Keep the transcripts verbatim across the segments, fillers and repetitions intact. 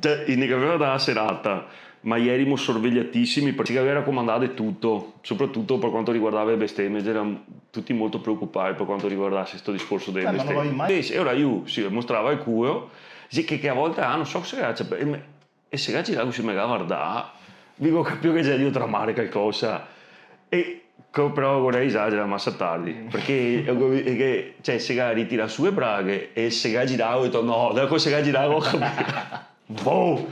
Cioè, i ne gaveva da la serata, ma jerimo sorvegliatisimi parché se gaveva racomandà de tuto, sopratuto par quanto riguardava le besteme, gera tuti molto preocupai par quanto riguardase sto discorso dele besteme. Eh, ma no lo gavevi mai... Sì, sì, e ora lu se mostrava el culo, sì, che, che a volte, ah, no so cosa che, cioè, e me, e se ga girà cusì, me ga vardà, digo, capìo che gera drio tramare calcosa. E co-, però ora esagera, masa tardi, parché, eh, che, cioè, se ga ritirà su le braghe e se ga girà, go dito, no, dopo se ga girà, go capìo. Boh!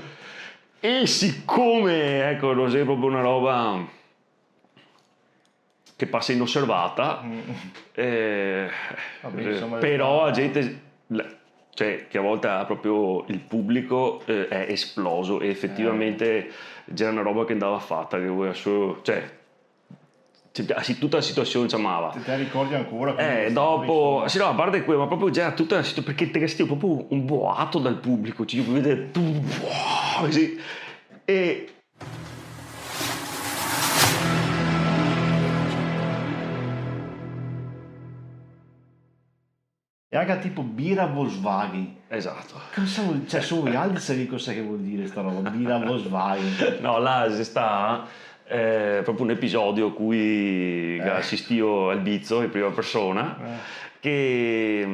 E sicome, eco, no xe proprio na roba che pasa inosservata, eh, però la gente, la, cioè, che a volte ga proprio el publico, eh, xe esploso e efetivamente gera na roba che ndava fata, che voleva solo, cioè, cioè, ah, sì, tuta la situasion ciamava. Te, te la ricordi ancora? Eh, dopo, sì, no, a parte quelo, ma proprio gera tuta la situasion, parché te ga sentìo proprio un boato dal publico, cioè, te vede, cusì, e E anca tipo bira Volkswagen. Esato. Cosa vol-, cioè, solo voialtri savì cosa che vol dire sta roba, bira Volkswagen? No, là xe stà, eh, proprio un episodio a cui ga asistìo Albizzo in prima persona, che,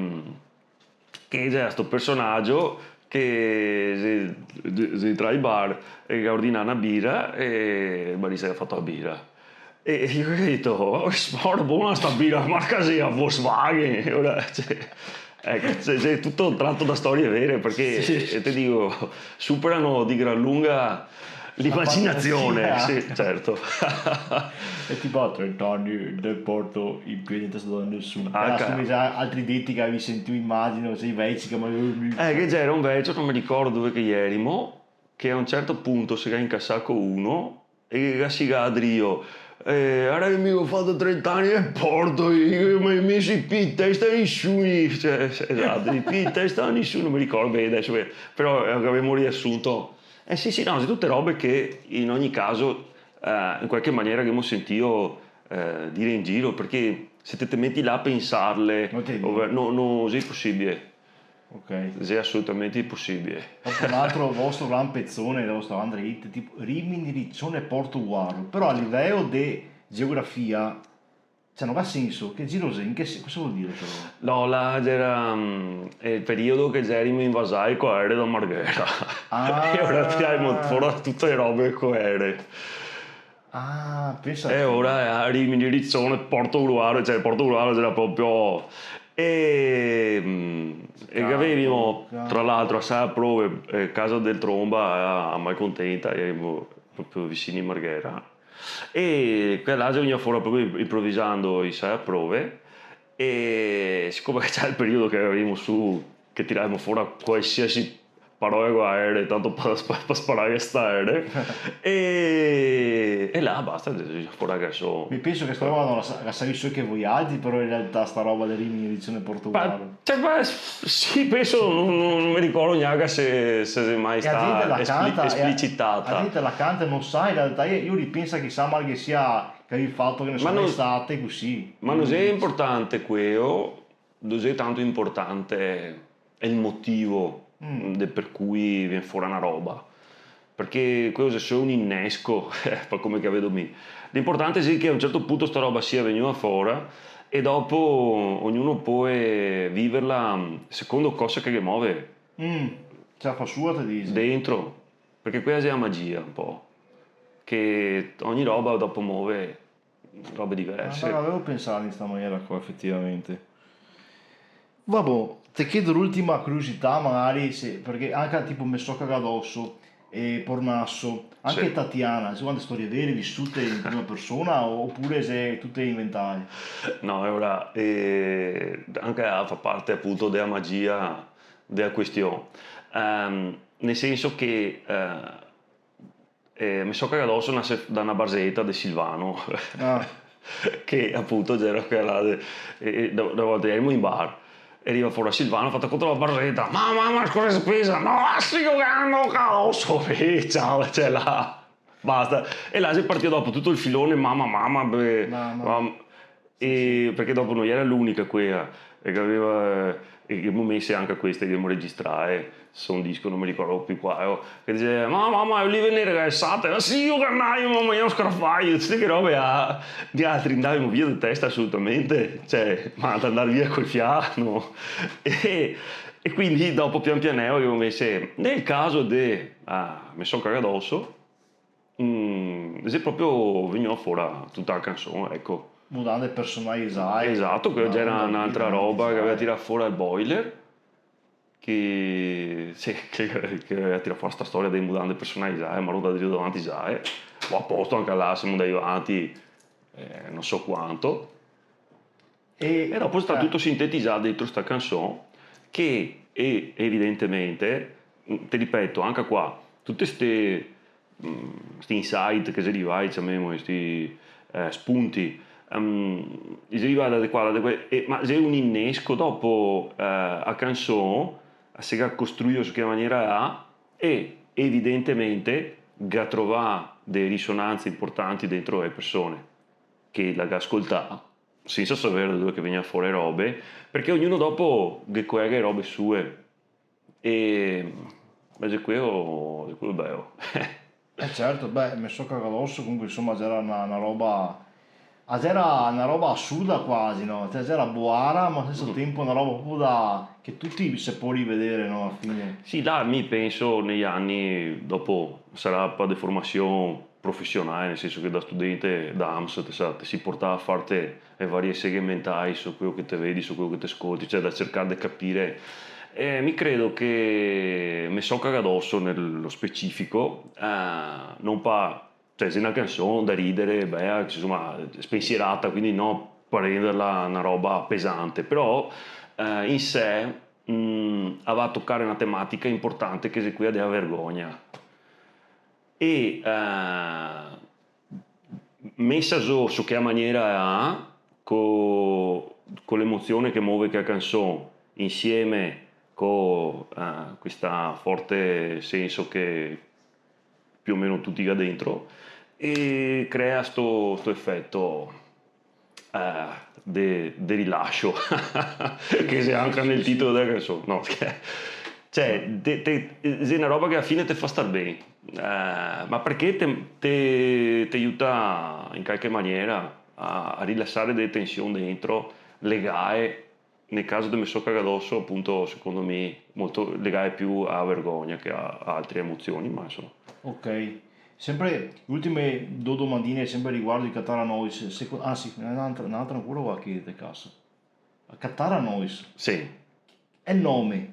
che gera sto personagio che xe, xe, xe entrà in bar e ga ordinà na bira e el barista ga fato la bira. E, e mi go dito: "Oh, sporo bona sta bira, marca xe la Volkswagen?" Ora, cioè, eco, xe, xe tuto trato da storie vere, parché, sì, e te digo, superano di gran lunga l'imaginazione. La fantasia. Sì, certo. E tipo, a trenta ani no porto in piedi in testa da nesuni. Ah, e asomiglia a altri deti che gavevi sentìo, imagino, xe i veci che magari... Eh, che gera un vecio, no me ricordo dove che jerimo, che a un certo punto se ga incasà co uno e ga sigà drio: "Eh, ara che mi go fato trenta ani e porto, mi, mi, mi so pi in testa a nisuni", cioè, esato, "pi in testa a nisuni", no me ricordo ben deso, però, eh, gavemo riasunto. Eh sì, sì, no, xe tute robe che in ogni caso, eh, in qualche maniera gavemo sentìo, eh, dire in giro, parché se te, te meti là a pensarle, no, no, no xe posibile. Ok. Xe asolutamente imposibile. Dopo un altro vostro gran pezon, la vostra banda de hit, tipo Rimini, Riccione, Portogruaro. Però a liveło de geografia, cioè, no ga senso, che giro xe? In che se-, cosa vol dire, però? No, là gera, mm, el periodo che gerimo invasai co aereo da Marghera. Ah. E ora tirarimo fora tute le robe co aereo. Ah, pensa. E ora, eh, Rimini, Riccione, Portogruaro, cioè, Portogruaro gera proprio, e, mm, e che gavevimo, tra l'altro, a sala prove, eh, casa del Tromba, a, a Malcontenta, e jerimo proprio vicini Marghera. E quela là vegneva fora proprio improvisando in sala prove, e sicome che gera el periodo che gavevimo su, che tiravimo fora qualsiasi parola co aereo, tanto pa, pa, pa sparare a sta aereo. E, e là basta, fora che so. Mi penso che sta roba no la sa-, la savì solo che voialtri, però in realtà sta roba de Rimini, Riccione, Portogruaro. Ma, cioè, ma, sì, penso, no, no, no me ricordo gnanca se, se xe mai stà espli-, esplicità. E a gente la canta, e a, a gente la canta e no sa, in realtà, mi, mi penso che sa mal che sia che gavevi fato, che ne so, l'estate, cusì. Ma no xe inportante quelo, no xe tanto inportante el motivo, mm, de per cui vien fora na roba, parché quelo xe solo un inesco, par come che la vedo mi. L'inportante xe che a un certo punto sta roba sia vegnuda fora e dopo ognuno pol viverla secondo cosa che ghe move. Mm, se la fa sua, te disi. Dentro, parché quela xe la magia un po', che ogni roba dopo move robe diverse. Ah, no gavevo pensà in sta maniera qua, efetivamente. Vabò, te chiedo l'ultima curiosità, magari, se, parché anca, tipo, Me so cagà doso e Pornaso, anca Tatiana, xe quante storie vere, visute in prima persona, o-, opure xe tute inventae? No, e ora, eh, anca ela fa parte, apunto, dela magia dela question. Ehm, nel senso che, eh, E Me so cagà doso nase da na barzeta de Silvano. Ah. Che apunto gera quela de, e, e, na, na volta jerimo in bar, e riva fora Silvano, fa: "Conta la barzeta, mama, mama, cosa xe spesa?" "No, sto cagando doso." E ciao, cioè là, basta. E là xe partìo dopo tuto el filone, mama, mama, be-, mama. E parché dopo no jera l'unica quela, e che gaveva, e che gavemo mese anca queste che gavemo registrà, eh. Su un disco, no me ricordo più quale, che dixeva: "Ma, mama, le olive nere che xe sate?" "Ma sì, o canaio, mama, xe un scarafagio." Tuti che robe, ah, nialtri ndavimo via de testa asolutamente, cioè, ma da ndar via col fià, no? E, e quindi dopo pian pianeo io invese, nel caso de, ah, Me so cagà doso, mm, xe proprio vegnua fora tuta la canson, eco. Mudande personalizae. Esato, che gera n'altra roba che gaveva tirà fora el boiler, che, sì, che, che gaveva tirà fora sta storia dee mudande personalizae, ma roba da drio davanti za, eh. O a posto, anca là semo ndai avanti, eh, no so quanto. E, e dopo sta tuto sintetizà dentro sta canson, che e-, evidentemente, mm, te ripeto, anca qua, tute ste, mm, sti insight che xe rivai, ciamemo, sti, eh, spunti, ehm, i xe rivai da de qua, da de que-, e, ma xe un innesco, dopo, eh, a canson, a se ga costruìo su che maniera là, e evidentemente ga trovà de risonanse inportanti dentro le persone che la ga scoltà, sensa saver da dove che vegnea fora le robe, parché ognuno dopo ghe colega le robe sue. E, beh, xe queo, xe queo beo. Eh, certo, beh, Me so cagà doso, comunque, insoma, gera na, na roba, ah, gera na roba asurda quasi, no? Cioè, gera boara, ma al steso tempo na roba proprio da, che tuti se pol rivedere, no, a la fine. Sì, là mi penso nei ani, dopo, sarà pa deformasion profesionale, nel senso che da studente, da AMS, te sa, te si portà a farte le varie seghe mentai su queo che te vedi, su queo che te scolti, cioè da cercar de capire. E mi credo che Me so cagà doso, nel specifico, eh, no pa, cioè, xe na canson da ridere, bea, insoma, spensierata, quindi no pa renderla na roba pesante, però, eh, in sé, mm, a va a tocare na tematica inportante che xe quea dea vergogna. E, eh, mesa zo su che maniera là, co, co l'emozion che move che la canson, insieme co, eh, questo forte senso che più o meno tuti ga dentro, e crea sto, sto efeto, eh, de, de rilasio, che xe anca nel titolo dea canson, no, scher-, cioè, te, te, xe na roba che a la fine te fa star ben, eh, ma parché te, te, te iuta in calche maniera a, a rilasare dee tension dentro, legae, nel caso de Me so cagà doso, apunto, secondo mi, molto legae più a vergogna che a, a altre emozioni, ma insoma. Ok. Sempre le ultime do domandine, sempre riguardo i Catarrhal Noise. Seco-, ansi, n'altra, n'altra ancora qua che te caso. Catarrhal Noise. Sì. Xe el nome.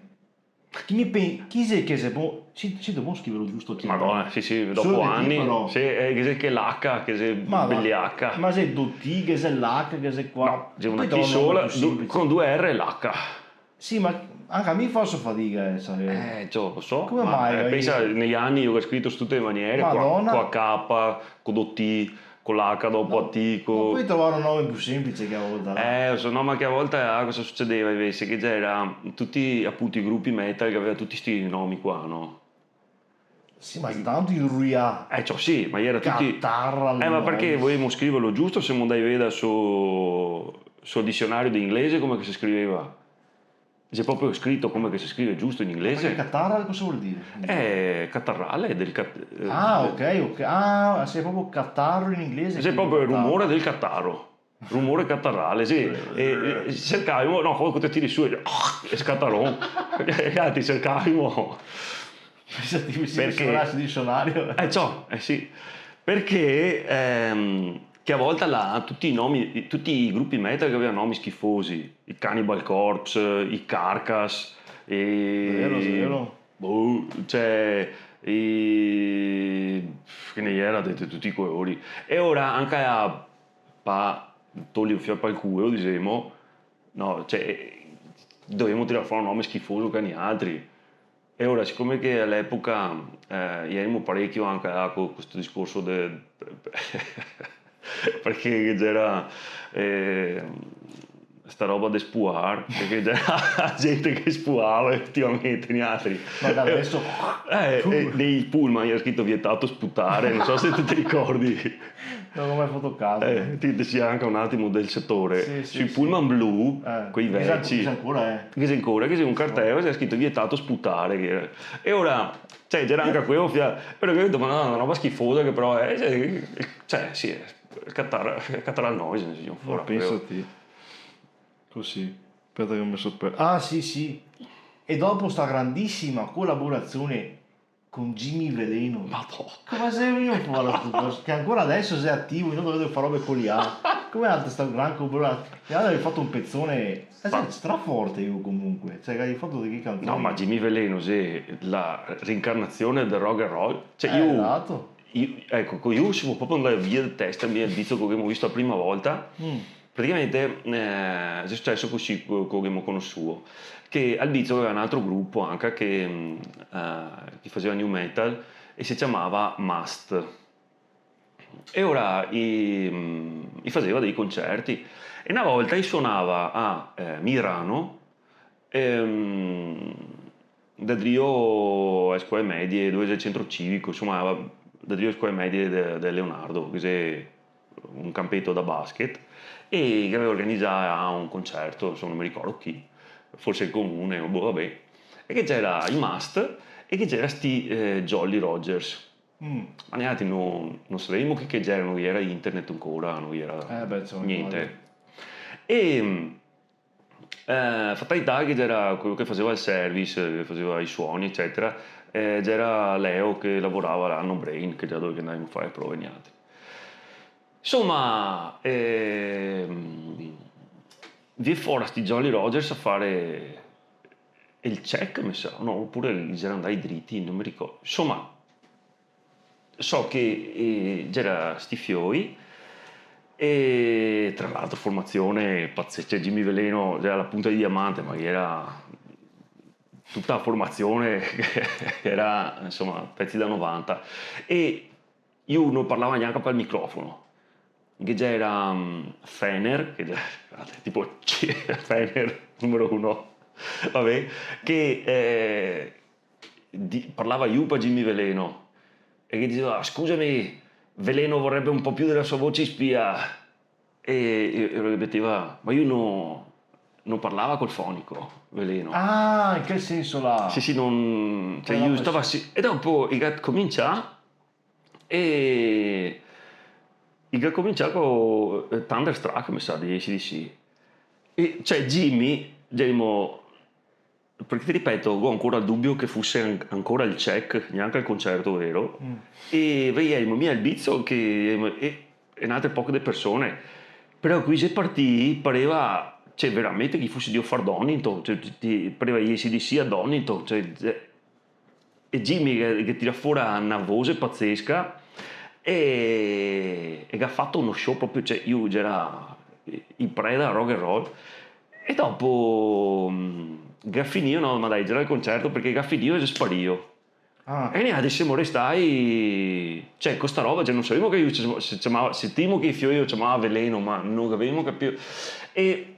Chi me pen-, chi xe che xe bo-, sì, sì, te pol scriverlo giusto, cioè. Madona, sì, sì, dopo ani. Solo che ti, però. Sì, eh, che xe che l'H, che xe beliaca. Ma xe do T, che xe l'H, che xe qua. No, xe una T sola, con due R e l'H. Sì, ma anca mi faso fadiga, eh, saver. Eh, ciò, lo so. Come mai? Ma, eh, pensa, nei ani io che go scrito su tute le maniere, co, co a capa, co do T, co l'H dopo a T, co... No pol trovare un nome più semplice che a volta là? Eh, lo so, no, ma che a volta, ah, cosa sucedeva invese? Che gera tuti, apunto, i grupi metal che gaveva tuti sti nomi qua, no? Sì, ma tanto i ruià. Eh, ciò, sì, ma gera tuti... Catarrhal Noise. Eh, ma parché volevimo scriverlo giusto, semo ndai a vedar su, sul disionario de inglese come che se scriveva. Xe proprio scrito come che se scrive giusto in inglese. Parché catarrhal cosa vol dire? Eh, catarrale del cat-, eh, ah, ok, ok. Ah, xe proprio catarro in inglese, quindi catarro. Xe proprio el rumore del cataro. Rumore catarrale, sì. Eh, e, e cercavimo, no, quando te tiri su e, e scatarò. E altri cercavimo. Pensavo che se... Parché? Dicsionario. Eh, ciò, eh sì. Parché, ehm, che a volta là, tuti i nomi, tuti i grupi metal che gaveva nomi schifosi, i Cannibal Corpse, i Carcass, e... Vero, vero. Boh, cioè, i, che ghe ne gera de, de tuti i colori. E ora anca a, pa toli un fià pal culo, disemo, no, cioè, dovemo tirar fora un nome schifoso che nialtri. E ora, sicome che a l'epoca, eh, jerimo parecio anca co, co sto discorso de, parché ghe gera, eh, sta roba de spuar, parché gera gente che spuava efetivamente, nialtri. Ma da adeso... Eh, eh, nei pullman gera scrito "vietato sputare", no so se te te ricordi. No go mai fato caso. Eh, ti, ti te si anca un atimo del setore. Sì, sì, sì. Sui pullman blu, eh, quei veci. Ghe xe ancora, eh. Ghe xe ancora, ghe xe un cartel, ghe xe scrito "vietato sputare", che gera. E ora, cioè, gera anca queo, fia-, però go dito, "Ma no, xe na roba schifosa che però xe", cioè, cioè, sì, xe catar-, catarrhal noise, se no, fora, pensa ti. Cusì. Speta che me so per-, ah, sì, sì. E dopo sta grandisima colaborazione con Jimmy Veleno. Madò. Come xe vegnù fora sto pers-, che ancora adeso xe ativo, intanto vedo che fa robe co l'I A. Come xe andà sta gran colaborazione? E alora ga fato un pezone, eh, sì, straforte, lu comunque. Cioè, che ga fato de che canzoni? No, ma Jimmy Veleno, sì, la reincarnazione del rock and roll. Cioè, eh, lu, esato. Lu, eco, co lu semo proprio andai via de testa, via del viso, co che gavemo visto la prima volta. Mm. Praticamente, eh, xe suceso cusì co, co che gavemo conosuo, che Albizio gaveva un altro grupo anca che, mm, eh, che faseva nu metal e se ciamava Must. E ora i, mm, i faseva dei concerti. E na volta i sonava a, eh, Mirano, ehm, da drio e scoe medie, dove xe el centro civico, insoma, da drio e scoe medie de, de Leonardo, che xe un canpeto da basket, e che gaveva organizà un concerto, insoma, no me ricordo chi, forse el comune, boh, vabè, e che gera i Must, e che gera sti, eh, Jolly Rogers. Mm. Ma nialtri no, no savevimo chi che gera, no ghe gera internet ancora, no ghe gera, eh, beh, insoma, gnente. E, mm, Eh, fatalità che gera queo che faseva el service, che faseva i suoni, ecetera, eh, gera Leo che lavorava là a No Brain, che gera dove che andavimo a fare le prove nialtri. Insoma, ehm, vien fora sti Jolly Rogers a fare el check, me sa, no, opure i gera andai driti, no me ricordo. Insoma, so che, eh, gera sti fioi, e tra l'altro formazione pazese-, cioè, Jimmy Veleno gera la punta de diamante, ma gera tuta la formazione che gera, insoma, pezi da novanta. E lu no parlava gnanca par el microfono. Che gera, mm, Fener, che gera, tipo, Fener, numero uno, vabè, che, eh, di-, parlava lu par Jimmy Veleno, e che diseva: "Scusami, Veleno vorrebbe un po' più della sua voce in spia." E, e, e lo ripeteva, ma lu no, no parlava col fonico, Veleno. Ah, in quel senso là. Sì, sì, no, cioè, lu stava, sì, e dopo i ga comincià, e i ga comincià co, eh, Thunderstruck, me sa, dei A C/D C. E, cioè, Jimmy, dixemo, parché te ripeto, go ancora el dubio che fuse an-, ancora el check, gnanca el concerto vero. Mm. E vegnemo mi e Albizio che, e, e n'altre poche de persone. Però co i xe partì, pareva, cioè, veramente che i fuse drio far Donington, cioè, ti, ti, pareva i A C/D C a Donington, cioè, cioè, e Jimmy che, che tira fora na voxe pazesca, e, e ga fato uno show proprio, cioè, lu gera in preda al rock and roll. E dopo, mm, ga finìo, no, ma dai, gera el concerto, parché ga finìo e xe sparìo. Ah. E nialtri semo restai, cioè, co sta roba, cioè, no savevimo che lu se, se ciamava, sentimo che i fioi lo ciamava Veleno, ma no gavevimo capìo. E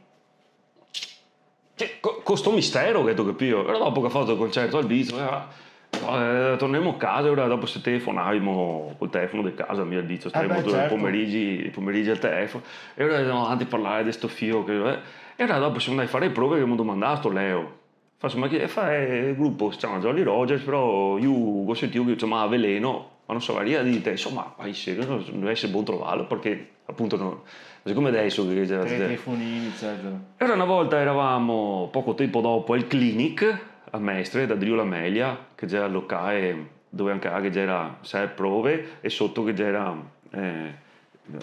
Cioè, co, co sto mistero, gheto capìo? E dopo che ga fato el concerto Albizio, eh, eh, tornemo casa, e ora dopo se telefonavimo col telefono de casa, mi e Albizio, eh, beh, certo, staremo tuti i pomerigi, i pomerigi al telefono, e ora andavimo avanti a parlare de sto fio che, eh, e ora dopo semo andai a fare le prove che gavemo domandà a sto Leo. Faso, ma chi xe? Fa, eh, el grupo se ciama Jolly Rogers, però lu go sentìo che lo ciamava Veleno, ma no savarìa dirte, insoma, ma se no, no deve esare bon trovarlo, parché apunto no, no xe come deso che... Telefonini, ecetera. E ora na volta eravamo, poco tempo dopo, al Clinic, a Mestre, da drio la Melia, che gera el locale dove anca là che gera sale prove, e soto che gera, eh,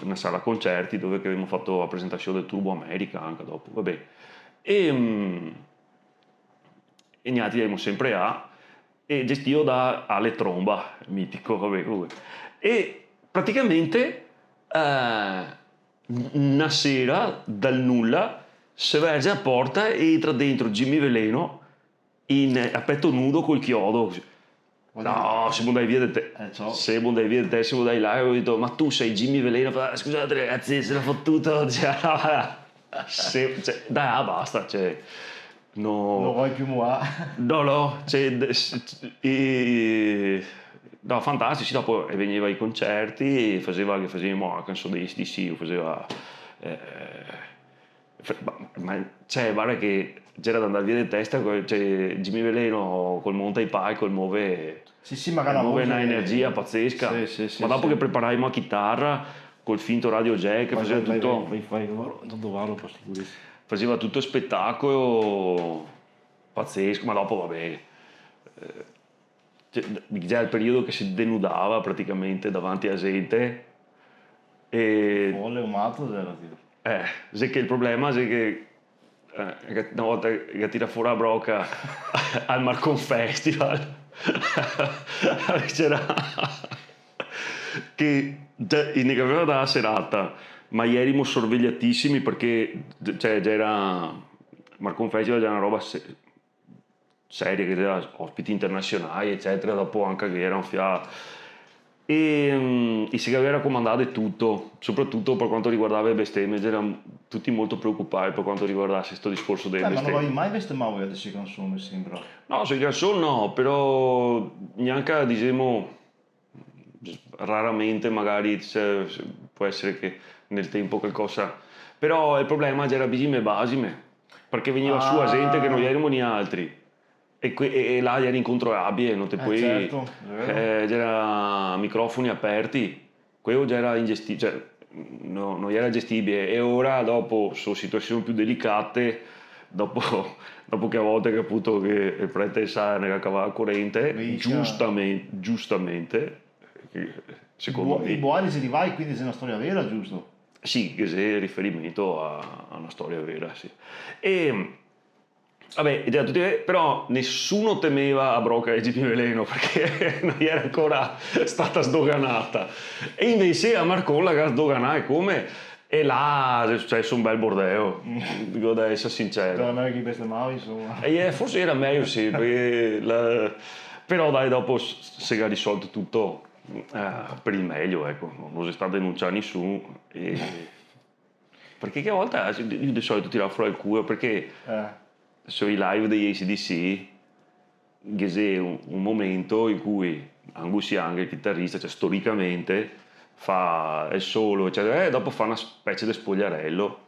na sala concerti dove che gavevimo fato la presentasion del Turbo America anca dopo, vabè. E, mm, e nialtri gavevimo sempre là, e gestìo da Ale Tromba, mitico, vabè, comunque. E praticamente, eh, n-, na sera, dal nulla, se verxe la porta e entra dentro Jimmy Veleno in, a peto nudo col chiodo. Vuol dire... No, semo andai via de te-, eh, ciò, semo andai via de te-, semo andai là e go dito: "Ma tu te si Jimmy Veleno?" Fa: "Scusate ragazzi, se l'è fotuto." Se, cioè, dai, ah, basta, cioè, no. No voio più moar. No, no, cioè, de-, s-, i-, no, fantastici, sì, dopo, eh, vegneva ai concerti, faseva, che fasevimo anca, no so, dei, dei, sì, faseva, eh, F-, ma, ma, cioè, varda che gera da ndar via de testa, co-, cioè, Jimmy Veleno col monta i palchi, col move, sì, sì, ma che move na energia pazesca. Sì, sì, sì, ma dopo che preparavimo a chitara, col finto radio jack, che faseva tuto, vai, vai, vai, vai, tanto varo, po' sicuro. Faseva tuto spetacolo pazesco, ma dopo, va ben. Eh, Cioè, gera el periodo che se denudava praticamente davanti a gente. E fole, un mato gera, sì. Eh, xe che el problema xe che, eh, che na volta che tira fora a broca al Marcon Festival, gera che, cioè, i ne gaveva da serata, ma jerimo sorvegliatisimi parché, cioè, gera, Marcon Festival gera na roba se-, serie, che gera ospiti internasionali, ecetera, dopo anca che gera un fià. E, mm, e se gaveva racomandà de tuto, sopratuto par quanto riguardava le besteme, gera tuti molto preocupai par quanto riguardase sto discorso dele besteme. Eh, ma no gavevi mai bestemà voi de ste canzoni, sembra? No, sui canzoni no, però gnanca, disemo, raramente magari se, se, pol esare che nel tempo calcosa, però el problema gera bisime e basime, parché vegneva su a gente che no jerimo nialtri, e que-, e, e là jera incontrolabile, no te... Eh, pol, certo, xe vero. Eh, gera microfoni aperti, queo gera ingesti-, cioè, no, no jera gestibile, e ora, dopo, so situasion più delicate, dopo, dopo che a volte, caputo, che el prete sa, ne ga cavà a corente, giustamen-, giustamente, che, secondo mi. I bo-, i boari xe rivai, quindi xe na storia vera, giusto? Sì, che xe riferimento a, a na storia vera, sì. E, va ben, e gera tuti, però nesuno temeva a broca de Jimmy Veleno, parché no jera ancora stata sdoganata. E invese a Marcon la ga sdoganà, e come? E là xe suceso un bel bordeo, digo, da esar sincero. Però mejo che i bestemavi, insoma. E, eh, forse jera mejo, sì, parché la, però dai, dopo s-, se ga risolto tuto, eh, par el mejo, eco, no, no xe stà denuncià nesun, e, parché che a volte, eh, mi de solito tiravo fora el culo, parché sui live dei A C D C, ghe xe un, un momento in cui Angus Young, el chitarista, cioè, storicamente, fa el solo, ecetera, e dopo fa na specie de spogliarelo,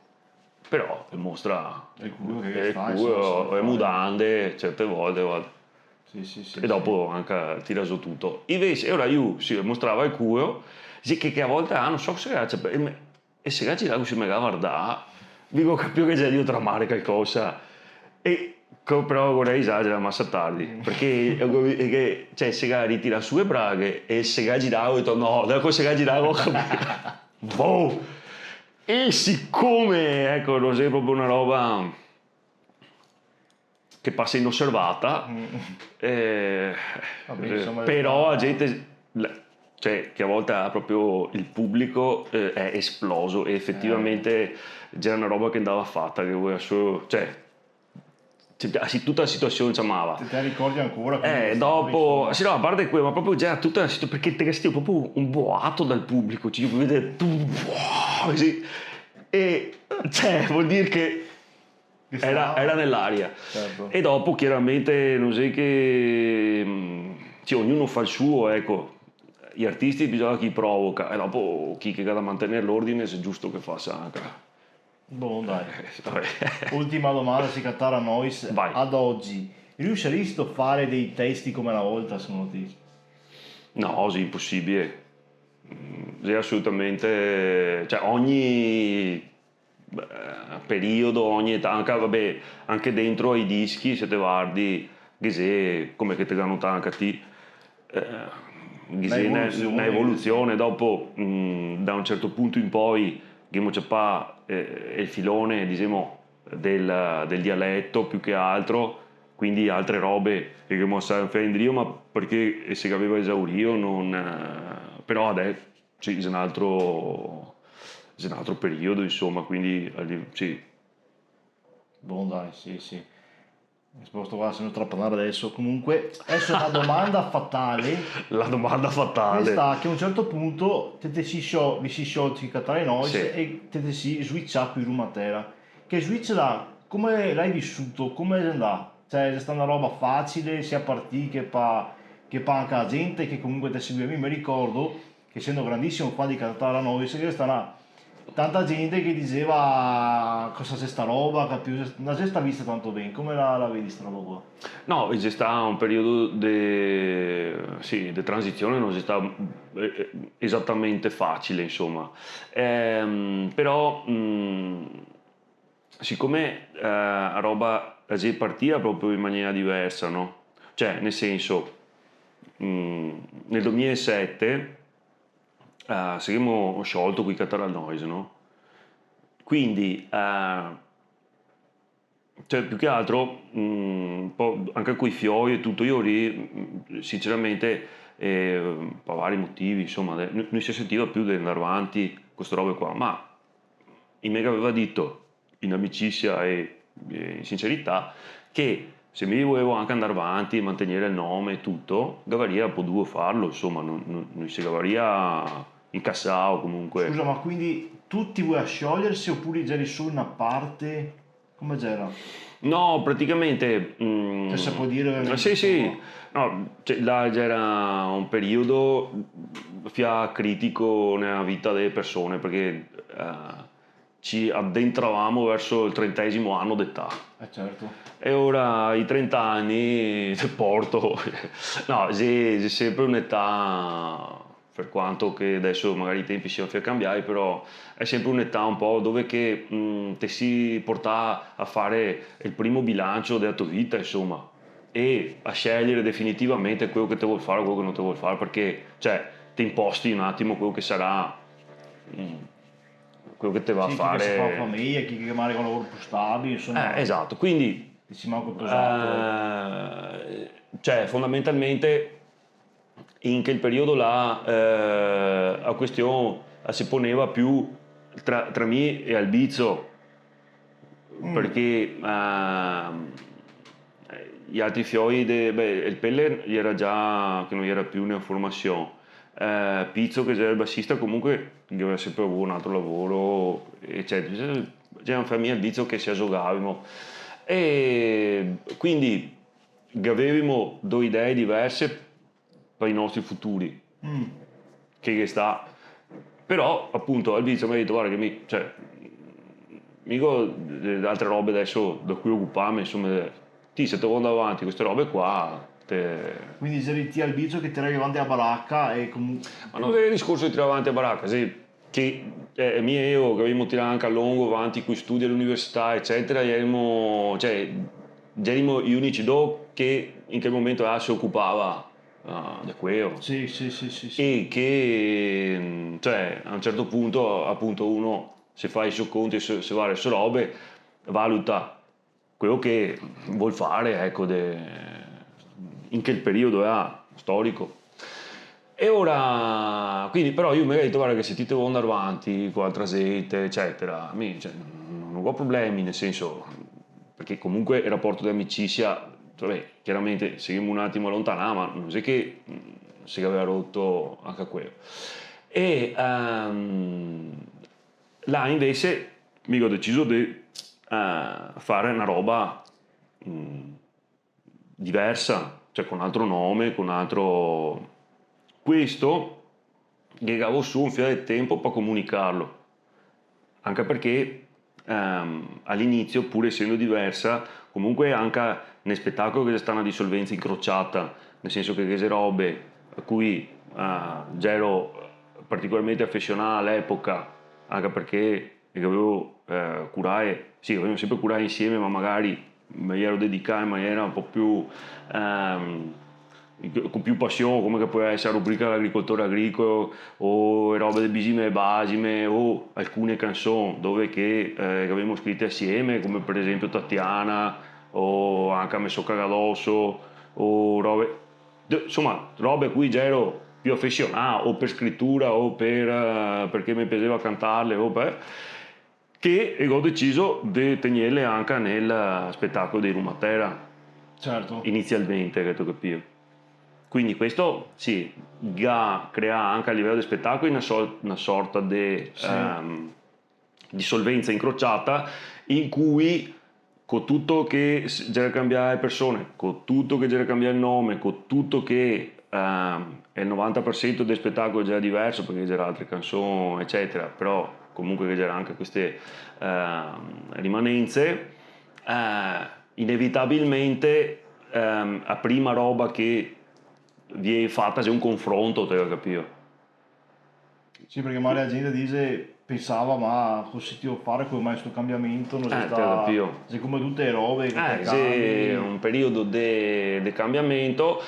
però el mostra el culo, che el sta, insoma, le mudande, certe volte, varda. Sì, sì, sì, e dopo anca tira zo tuto. Invese, e ora lu, sì, mostrava el culo, sì, che, che a volte, ah, no so cosa che, cioè, e me, e se ga girà cusì, me ga vardà, digo, go capìo che gera drio tramare calcosa. E co-, però, ora esagera, masa tardi, parché, eh, che, cioè, se ga ritirà su le braghe e se ga girà, go dito, no, dopo se ga girà, go capìo. Boh! E sicome, eco, no xe proprio na roba che pasa inosservata, eh, però la gente, la, cioè, che a volte ga proprio el publico, eh, xe esploso, e efetivamente gera na roba che ndava fata, che voleva solo, cioè, cioè, sì, tuta la situasion ciamava. Te, te la ricordi ancora? Eh, dopo, sì, no, a parte queo, ma proprio gera tuta la situa-, parché te ga sentìo proprio un boato dal publico, cioè, te vedi, pum, boh, cusì. E, cioè, vol dir che Gera, gera nell'aria. Certo. E dopo, chiaramente, no xe che, mm, sì, ognuno fa el suo, eco. I artisti bisogna che i provoca, e dopo chi che ga da mantener l'ordine, xe giusto che fasa anca. Bon, dai. Eh, va ben. Ultima domanda, se catara Nois. Vai. Ad ogi, riusirìsito a fare dei testi come na volta, secondo ti? No, xe inposibile. Mm, xe asolutamente, cioè, ogni eh, periodo, ogni eta-, anca, va ben, anca dentro ai dischi, se te vardi, ghe xe, come che te ga notà anca ti, eh, ghe xe na, na evoluzion, na evoluzion, dopo, mm, da un certo punto in poi, ghemo ciapà, eh, el filone, disemo, del, del dialeto più che altro, quindi altre robe che ghemo lasà indrio, ma parché se gaveva esaurìo, no, eh, però adeso Sì, xe un altro, xe un altro periodo, insoma, quindi, a li-, sì. Bon, dai, sì, sì. Risposto qua, se no trapanare adeso. Comunque, deso la domanda fatale. La domanda fatale. Xe stà che a un certo punto te, te si scio-, vi si sciolti i Catara Nois, sì, e te, te si switchà pi Rumatera. Che switch là, come l'hai visuo? Come xe ndà? Cioè, xe stà na roba facile, sia par ti che pa, che pa anca la gente che comunque te seguiva? Mi me ricordo che, sendo grandisimo fan de Catarrà Novis, che xe stà na, tanta gente che dixeva: "Cosa xe sta roba?", capìo? No xe stà vista tanto ben. Come la, la vedi sta roba qua? No, xe stà un periodo de, sì, de transizione, no xe stà, eh, eh, esatamente facile, insoma. Ehm, però, mm, sicome, eh, la roba la xe partìa proprio in maniera diversa, no? Cioè, nel senso, mm, nel duemilasete, eh, se semo sciolti coi Catarrà Nois, no? Quindi, eh, cioè, più che altro, mm, un po' anca coi fioi e tuto, mi lì, mm, sinceramente, eh, par vari motivi, insoma, de-, no, no se sentiva più de ndar vanti co ste robe qua, ma i me gaveva dito, in amicisia e, e in sincerità, che se mi volevo anca ndar vanti e mantegnere el nome e tuto, gavaria poduo farlo, insoma, no, no, no se gavaria incasà o comunque. Scusa, ma quindi tuti voleva scioglierse opure gera solo na parte? Come gera? No, praticamente, mm, se pol dire, sì, sì, no, cioè, là gera un periodo fia critico nela vita dele persone, parché, eh, ci adentravamo verso el trentesimo ano de età. Eh, certo. E ora i trenta ani de porto, no, xe, xe senpre un'età, par quanto che deso magari i tenpi sian fia canbiai, però xe senpre un'età un po' dove che, mm, te si portà a fare el primo bilancio dela to vita, insoma, e a scegliere definitivamente quelo che te vol fare o quelo che no te vol fare, parché, cioè, te imposti un atimo quelo che sarà, mm, quelo che te va a fare. Sì, chi che se fa fameja, chi che magari ga un lavoro più stabile, insoma. Eh, esato, quindi, te si manco posà. Eh, cioè, fondamentalmente, in quel periodo là, eh, la question la se poneva più tra, tra mi e Albizo, mm, parché, ehm, i altri fioi de, beh, el Pelle gera già che no gera più nela formasion. Eh, Pizo, che gera el basista, comunque, che gaveva senpre avuo un altro lavoro, ecetera. Gera un famiglia, Albizo, che se la zogavimo. E quindi gavevimo do idee diverse par i nostri futuri. Mm. Che, che sta. Però, apunto, Albizo me ga dito: "Varda che mi, cioè, mi go de, de altre robe deso de cui ocuparme, insoma, ti, se te vol ndar vanti co ste robe qua, te." Quindi geri ti e Albizo che tiravi vanti la baraca e comunque... Ma no xe el discorso de tirar vanti la baraca, sì, che, eh, mi e Evo che gavevimo tirà anca a longo vanti coi studi a l'università, ecetera, gerimo, cioè, gerimo i unici do che in quel momento là se ocupava, ah, de queo. Sì, sì, sì, sì, sì. E che, mm, cioè, a un certo punto, apunto, uno se fa i so conti, se, se va le so robe, valuta queo che vol fare, eco, de, in quel periodo là, storico. E ora, quindi, però mi me ga dito: "Varda che se ti te vol ndar vanti co altra zente, ecetera, mi, cioè, no, no go problemi, nel senso", parché comunque el raporto de amicisia, vabè, chiaramente se semo un atimo alontanà, ma no xe che, mm, se gaveva roto anca queo. E, ehm, là invese mi go deciso de, eh, fare na roba, mm, diversa, cioè co un altro nome, co un altro... Questo ghe gavo su un fià de tenpo par comunicarlo, anca parché, ehm, a l'inisio, pur esendo diversa, comunque anca nel spetacolo ghe xe stà na disolvenza incrociata, nel senso che ghe xe robe a cui, eh, gero particolarmente afesionà a l'epoca, anca parché e che gavevo, eh, curae, sì, che gavevimo senpre curae insieme, ma magari me gero dedicà in maniera un po' più, ehm, co più pasion, come che pol esare la rubrica L'agricoltore agricolo, o e robe de Bisime e Basime, o alcune canson dove che, eh, che gavevimo scrite asieme, come par esenpio Tatiana, o anca Me so cagà doso, o robe, de-, insoma, robe a cui gero più afesionà, o par scritura, o par, eh, parché me piaseva cantarle, o par, che, e go deciso de tegnerle anca nel spetacolo dei Rumatera. Certo. Inizialmente, gheto capìo? Quindi questo, sì, ga creà anca a livelo de spetacoli na so-, na sorta de, sì, ehm, disolvenza incrociata, in cui co tuto che s-, gera cambià e persone, co tuto che gera cambià el nome, co tuto che, ehm, el novanta par sento del spetacolo gera diverso, parché gera altre canson, ecetera, però comunque che gera anca queste, ehm, rimanenze, eh, inevitabilmente, ehm, a prima roba che vien fata xe un confronto, te ga capìo? Sì, parché magari la gente dixe, pensava, "Ma cosa xe che far, come mai sto cambiamento?" No xe... Eh, te ga capìo? Xe come tute le robe che... Eh, sì, cambi. Un periodo de, de cambiamento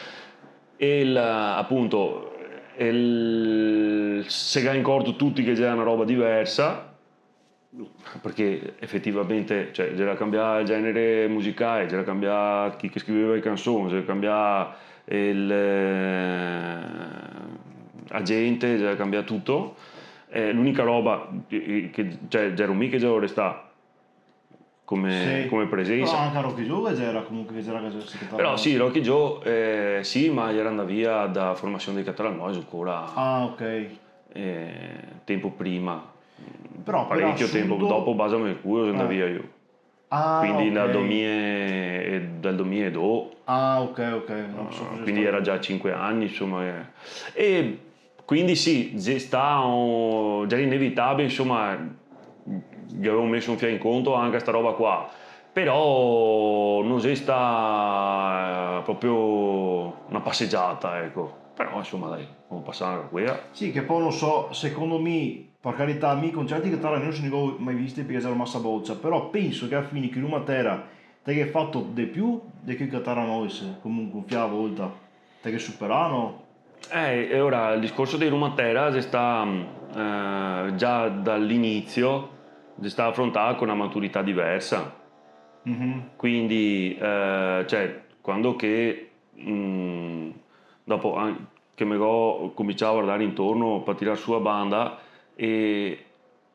e el, apunto, el, se ga incorto tuti che gera na roba diversa, parché efetivamente, cioè, gera cambià el genere musicale, gera cambià chi che scriveva le canson, gera cambià el, eh, a gente, gera cambià tuto. Eh, l'unica roba che, che, cioè, gero mi che gero restà come, sì, come presensa. Però anca Rocky Joe gera comunque, che gera, che gera... Però sì, Rocky Joe, eh, sì, ma gera andà via da formasion dei Catalanois ancora. Ah, ok. Eh, tempo prima. Però, però parecio tempo, dopo Basame el culo xe andà via lu. Ah, ok. Quindi dal domie e, dal domie e do. Ah, ok, ok. No so cosa... Quindi gera già sinque ani, insoma, eh. E quindi sì, xe stà, gera inevitabile, insoma, che gavevo meso un fià in conto anca sta roba qua. Però no xe stà, eh, proprio na pasegiata, eco. Però, insoma, dai, semo pasà anca quela. Sì, che po' no so, secondo mi, par carità, mi i concerti de Catalanois no i go mai visti parché gero masa bocia, però penso che a la fine co i Rumatera te ghe fato de più de co i Catalanois, comunque, un fià a volta. Te ghe superà, no? Eh, e ora el discorso dei Rumatera xe stà, eh, già dal inizio, xe stà afrontà co na maturità diversa. Mhm. Quindi, eh, cioè, quando che, mm, dopo, an-, che me go comincià a vardar intorno par tirar su a banda, e,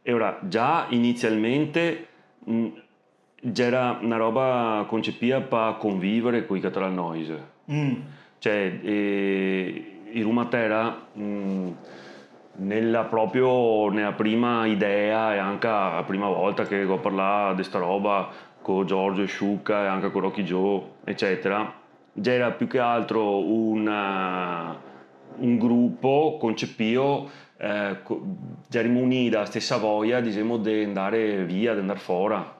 e ora, già inizialmente, mm, gera na roba concepìa par conviver coi Catalanois. Mm. Cioè, eh, i Rumatera, mm, nela proprio, nela prima idea e anca a prima volta che go parlà de sta roba co Giorgio e Sciuca e anca co Rocky Joe, ecetera, gera più che altro un, eh, un grupo concepìo, eh, co-, gerimo unì da stesa voia, disemo, de ndare via, de ndar fora.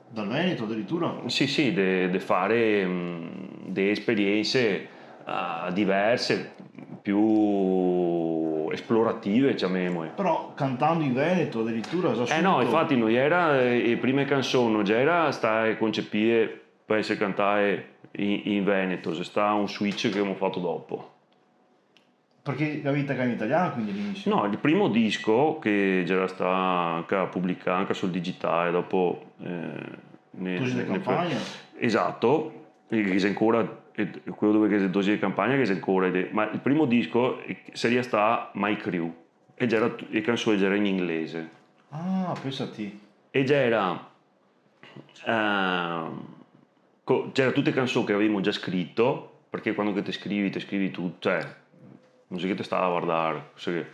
Dal Veneto adiritura? Sì, sì, de, de fare, mm, de esperiense, ah, diverse, più esplorative, ciamemole. Però cantando in veneto adiritura, già... Eh no, subito. Infati no gera, eh, le prime canson no gera stae concepìe par esare cantae in, in veneto, xe stà un switch che gavemo fato dopo. Parché gavì tacà in italian, quindi, a l'inisio? No, el primo disco che gera stà anca publicà anca sul digitale, dopo, eh, ne, Dosi de ne, ne Campagna? Esato, e che xe ancora, eh, quelo dove che xe Dosi de Campagna che xe ancora, ed xe, ma el primo disco, eh, saria stà My Crew, e gera tu-, le canson gera in inglese. Ah, pensa ti. E gera, ehm, co-, gera tute canson che gavevimo già scrito, parché quando che te scrivi, te scrivi tu, cioè, no xe che te sta a vardar, cusì che,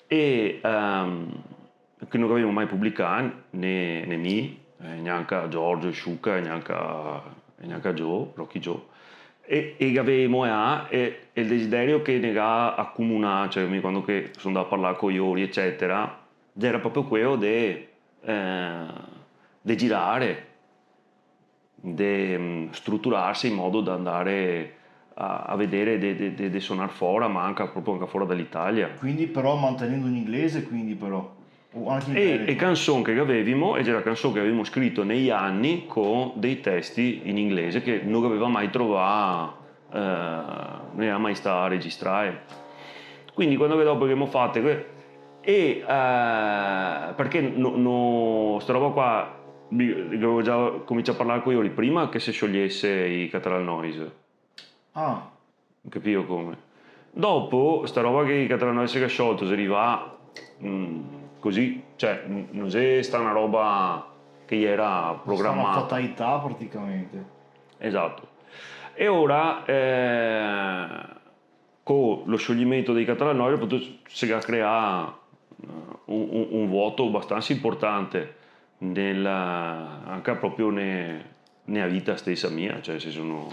e, ehm, che no gavevimo mai publicà, né, né mi, eh, gnanca Giorgio Sciuca, gnanca, e gnanca Joe, Rocky Joe, e, e gavevimo, eh, e, e el desiderio che ne ga acumunà, cioè, mi quando che so ndà a parlar co lori, ecetera, gera proprio quelo de, eh, de girare, de, mm, struturarse in modo da ndare a, a vedere de, de, de, de sonar fora, ma anca, proprio anca fora da l'Italia. Quindi però mantenendo in inglese, quindi però, o anche in veneto? E, e canson che gavevimo, e gera canson che gavevimo scrito nei ani co dei testi in inglese che no gaveva mai trovà, eh, no gera mai stà registrà. Quindi quando che dopo che gavemo fate que-, e, eh, parché no, no, sta roba qua, mi, che gavevo già comincià a parlar co lori prima che se sciogliese i Catalanois. Ah. Capìo come? Dopo, sta roba che i Catalanois se ga sciolto, xe rivà, mm, cusì, cioè, n-, no xe stà na roba che gera programà. Xe stà na fatalità, praticamente. Esato. E ora, eh, co lo scioglimento dei Catalanois, apunto, se ga creà un, un, un vuoto abastansa inportante nel, anca proprio ne, nea vita stesa mia, cioè, se sono...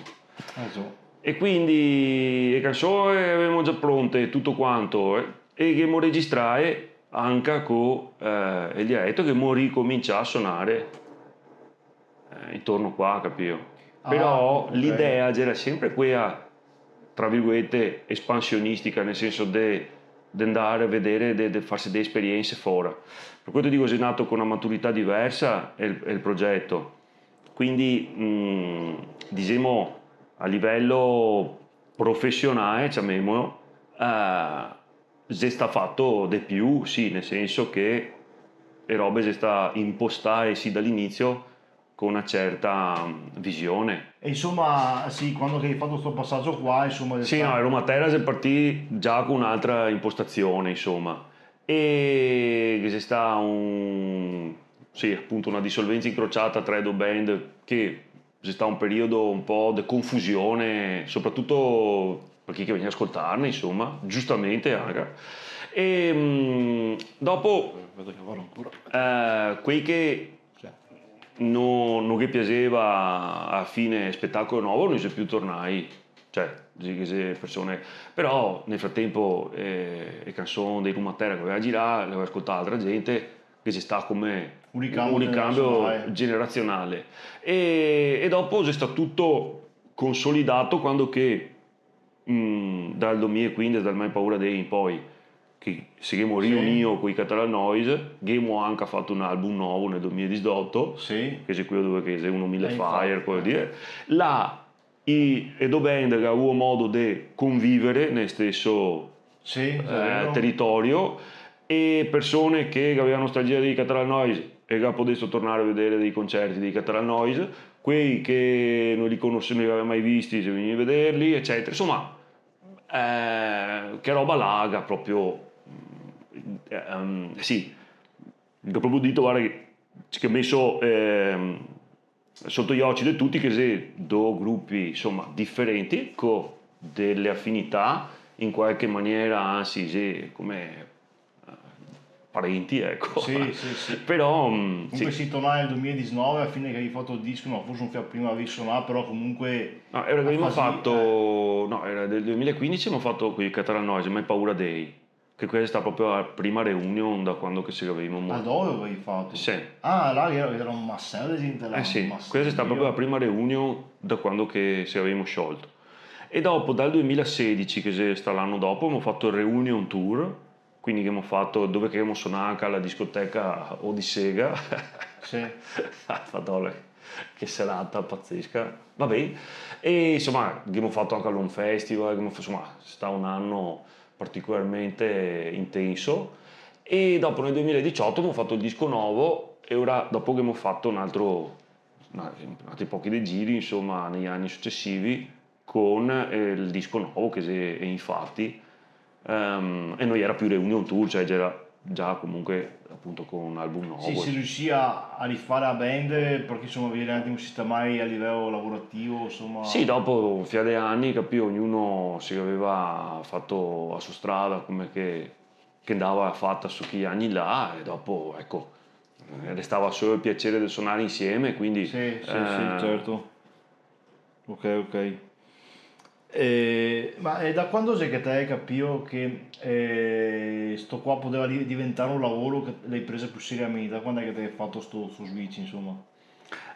Eh, so. E quindi le canzoni le gavemo già pronte, tuto quanto, eh, e che ghemo registrae anca co, eh, el dialeto, che ghemo ricomincià a sonare, eh, intorno qua, capio? Ah, Però ok. L'idea gera sempre quea, tra virgolete, espansionistica, nel senso de, de ndare a vedere, de, de farse dee esperiense fora. Par queo te digo, xe nato co na maturità diversa el, el progeto. Quindi, mm, disemo, a livelo profesionale, ciamemolo, eh, xe sta fato de più, sì, nel senso che le robe xe sta impostae, sì, da l'inizio co na certa, mm, visione. E insoma, sì, quando che te ga fato sto pasajo qua, insoma... Sì, no, el Rumatera xe partì già co n'altra impostazione, insoma. E che xe sta un, sì, apunto, na disolvenza incrociata tra e do band, che xe sta un periodo un po' de confusione, sopratuto par chi che vegnea a scoltarne, insoma, giustamente anca. E, mm, dopo, Vedo che lavora ancora. eh, quei che Cioè, no, no ghe piaseva a fine spetacolo novo, no i xe più tornai. Cioè, sì, che xe persone... Però nel fratempo, eh, le canzoni dei Rumatera che gaveva girà, le gaveva scoltà altra gente, che xe sta come Un ricambio un ricambio generazionale. Generazionale. E, e dopo xe sta tuto consolidato quando che, mm, dal domilae e quindese, dal Mai Paura Dei in poi, che se ghemo riunìo coi Catarrhal Noise, ghemo anca fato un album novo nel domilae e disdoto, sì. Che xe queo dove che xe uno mile Eh, infati, fire, queo eh. Dire. Là i, e do band che ga vuo modo de convivere nel steso, Sì, xe eh, vero. Teritorio, e persone che gaveva nostalgia dei Catarrhal Noise e che ga podesto tornare a vedere dei concerti dei Catarrhal Noise, quei che no li conose-, no li gaveva mai visti, se vegnì a vederli, ecetera. Insoma, eh, che roba là, che proprio, mm, ehm, sì, che proprio dito, varda, che, che ga meso, ehm, soto i oci de tuti che xe do grupi, insoma, diferenti, co dele afinità, in qualche maniera, ansi, xe come, eh, parenti, eco. Sì, sì, sì. Però, mm, Comunque sì. Sì, tornà nel domilae e disnove, a fine che gavevi fato el disco, no, forse un fià prima gavevi sonà, però comunque... No, gavemo a fase- fato, no, gera del domilae e quindese, gavemo fato coi Catarrhal Noise, Mai Paura Dei, che questa xe sta proprio la prima reunion da quando che se gavemo mo- Ah, dove gavevi fato? Sì. Ah, là gera, gera un maceło de gente là, Eh sì, un maceło. questa xe sta proprio la prima reunion da quando che se gavemo sciolto. E dopo, dal domilae e sedese, che xe sta l'ano dopo, gavemo fato el reunion tour, quindi che gavemo fato, dove che gavemo sonà anca a la discoteca Odisega. Sì. Madona, che serata pazesca. Va ben. E insoma, che gavemo fato anca l'Home Festival, che gavemo fa-, insoma, xe sta un ano particolarmente intenso. E dopo, nel domilae e disdoto, gavemo fato el disco novo e ora, dopo che gavemo fato un altro, na-, altri pochi de giri, insoma, nei ani sucesivi, co, eh, el disco novo, che xe, e infati, ehm, e no gera più reunion tour, cioè gera già comunque, apunto, co un album novo. Sì, se riusì a, a rifare la band, parché, insoma, ve gera un atimo sistemai a livelo lavorativo, insoma. Sì, dopo un fià de ani, capì, ognuno se gaveva fato la so strada, come che, che ndava fata su chi ani là, e dopo, eco, eh, restava solo el piaser de sonare insieme, quindi, Sì, sì, sì, eh, certo. Ok, ok. Eh, ma, eh, da quando xe che te ga capìo che, eh, sto qua podeva di-, diventare un lavoro che te ga preso più seriamente? Da quando xe che te ga fato sto, sto switch, insoma?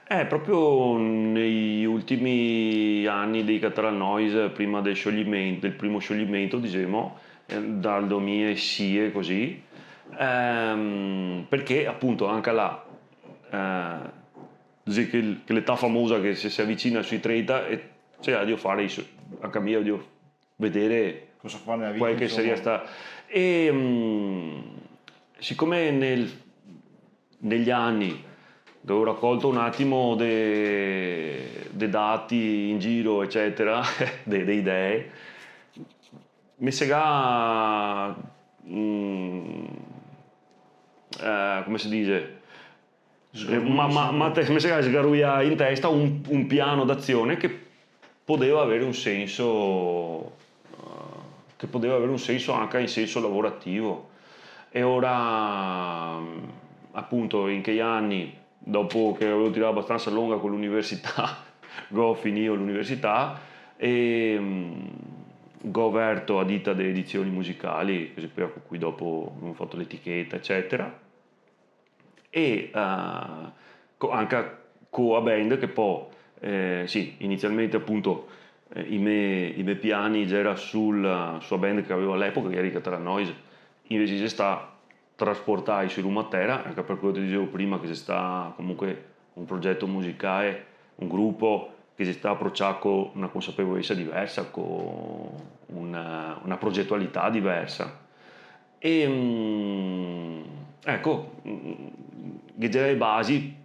Eh, proprio nei ultimi ani dei Catarrhal Noise, prima del scioglimento, del primo sciogliamento, disemo, eh, dal domilae e sie, cusì, ehm, parché apunto anca là, eh, xe che, che l'età famosa che se, se avicina sui trenta e se ga da fare i so-, anca mi ga da vedere Cosa fare nela vita, qual che insoma. Saria sta. E, mm, sicome nel, negli ani gavevo racolto un atimo de, de dati in giro, ecetera, de, de idee, me se ga, mm, eh, come se dixe? Eh, ma, ma, ma te, me se ga sgaruià in testa un, un piano d'azione che podeva avere un senso, eh, che podeva avere un senso anca in senso lavorativo. E ora, mm, apunto, in chei ani, dopo che gavevo tirà abastansa longa co l'università, go finìo l'università e, mm, go verto a dita de edizioni musicali, che xe quea co cui dopo gavemo fato l'eticheta, ecetera. E, eh, co-, anca co a band che po', eh, sì, inizialmente apunto, eh, i me, i me piani gera sul, su a band che gavevo a l'epoca, che gera i Catara Noise, invese xe stà trasportai su Rumatera, anca par queo che te disevo prima che xe stà comunque un progeto musicale, un grupo che xe stà aprocià co na consapevolesa diversa, co una, una progetualità diversa. E, mm, eco, mm, ghe gera e basi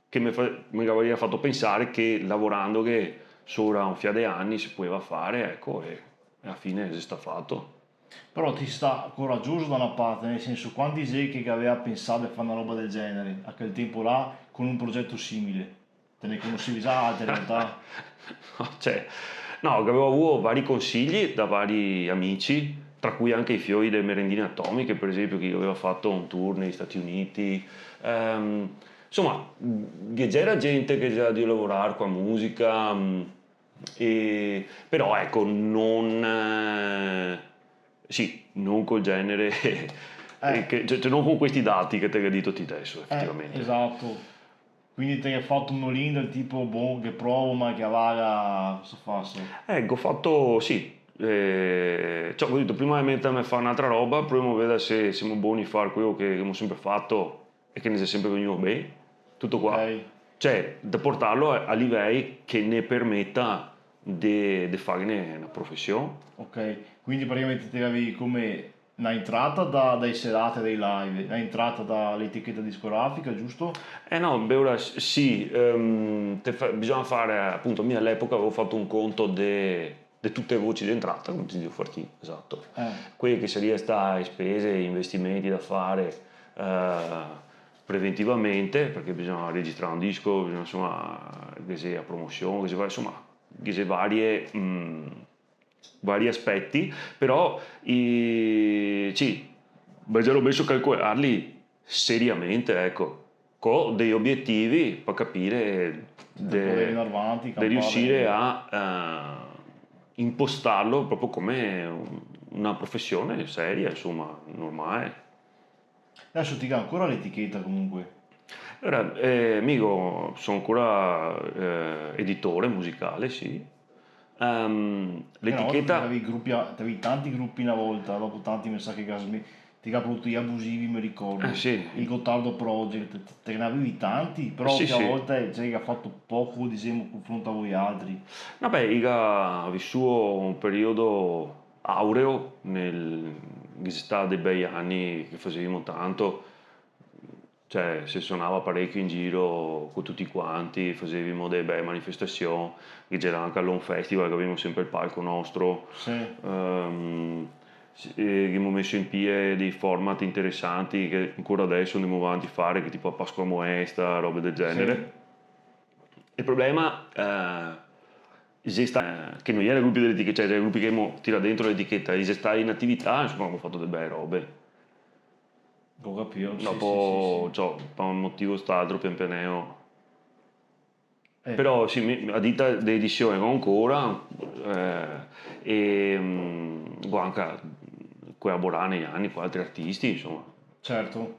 che me fa-, me gavaria fato pensare che lavorandoghe sora un fià de ani se podeva fare, eco, e, e a fine xe stà fato. Però ti si stà corajoso da na parte, nel senso, quanti xe che gaveva pensà de fare na roba del genere a quel tempo là, co un progeto simile? Te ne conosevi za altre in realtà? Cioè, no, gavevo vuo vari consigli da vari amici, tra cui anca i fioi de Merendine Atomiche, par esempio, che gaveva fato un tour nei Stati Uniti. Ehm, insoma, ghe gera gente che gera drio lavorar co a musica, mm, e, però, eco, no, eh, sì, no col genere, eh, che, cioè, cioè, no co questi dati che te ga dito ti deso, eh, efetivamente. Esato. Quindi te ga fato un all-in del tipo, boh, che provo, ma che a vaga, cosa faso? Eh, go fato, sì. Eh, ciò, go dito, prima de meterme a far n'altra roba, provemo a vedar se semo boni a far queo che, che gavemo sempre fato e che ne xe sempre vegnù ben. Tuto qua. Ok. Cioè, da portarlo a, a livei che ne permeta de, de farne na profesion. Ok, quindi praticamente te gavevi come na entrata da, dai serate, dai live, na entrata da l'eticheta discografica, giusto? Eh no, beh, ora s-, sì, ehm, te fa-, bisogna fare, apunto, mi a l'epoca gavevo fato un conto de, de tute le voci de entrata, come te digo, Fartin, esato. Eh. Quele che saria stà e spese, i investimenti da fare, eh, preventivamente, parché bisogna registrar un disco, bisogna, insoma, ghe xe a promosion, ghe xe va-, insoma, ghe xe varie, mm, vari aspeti, però i, sì, me gero meso a calcolarli seriamente, eco, co dei obietivi par capire de, de riusire a, eh, impostarlo proprio come un, una profesion seria, insoma, normale. Deso ti ga ancora l'eticheta comunque? Ora, eh, mi go, so ancora, eh, editore musicale, sì. Ehm, l'eticheta... Te gavevi grupi a-, te gavevi tanti grupi na volta, dopo tanti me sa che ga sm-, te ga prodoto i Abusivi, me ricordo. Eh, sì. Il Gottardo Project, te, te ne gavevi tanti, però sì, sì, a volte, cioè, che ga fato poco, disemo, confronto a voialtri. Vabè, i ga visuo un periodo aureo, nel, ghe xe stà dei bei ani che fasevimo tanto, cioè, se sonava parecio in giro co tuti quanti, fasevimo dee bee manifestasion, che ghe gera anca l'Home Festival, che gavevimo sempre el palco nostro. Sì. Ehm, sì, e gavevimo meso in pie dei format interesanti che ancora deso ndemo vanti a fare, che tipo a Pasqua Moesta, robe del genere. Sì. El problema, eh, xe stà, eh, che no gera grupi de l'eticheta, cioè, gera grupi che gavevimo tirà dentro l'eticheta, e xe stà in atività, insoma, gavemo fato dee bee robe. Go capìo, sì, sì, sì, sì. Dopo, ciò, par un motivo o st'altro, pian pianeo. Eh. Però sì, mi, a dita de edision go ancora, eh, e, mm, go anca colaborà nei ani co altri artisti, insoma. Certo.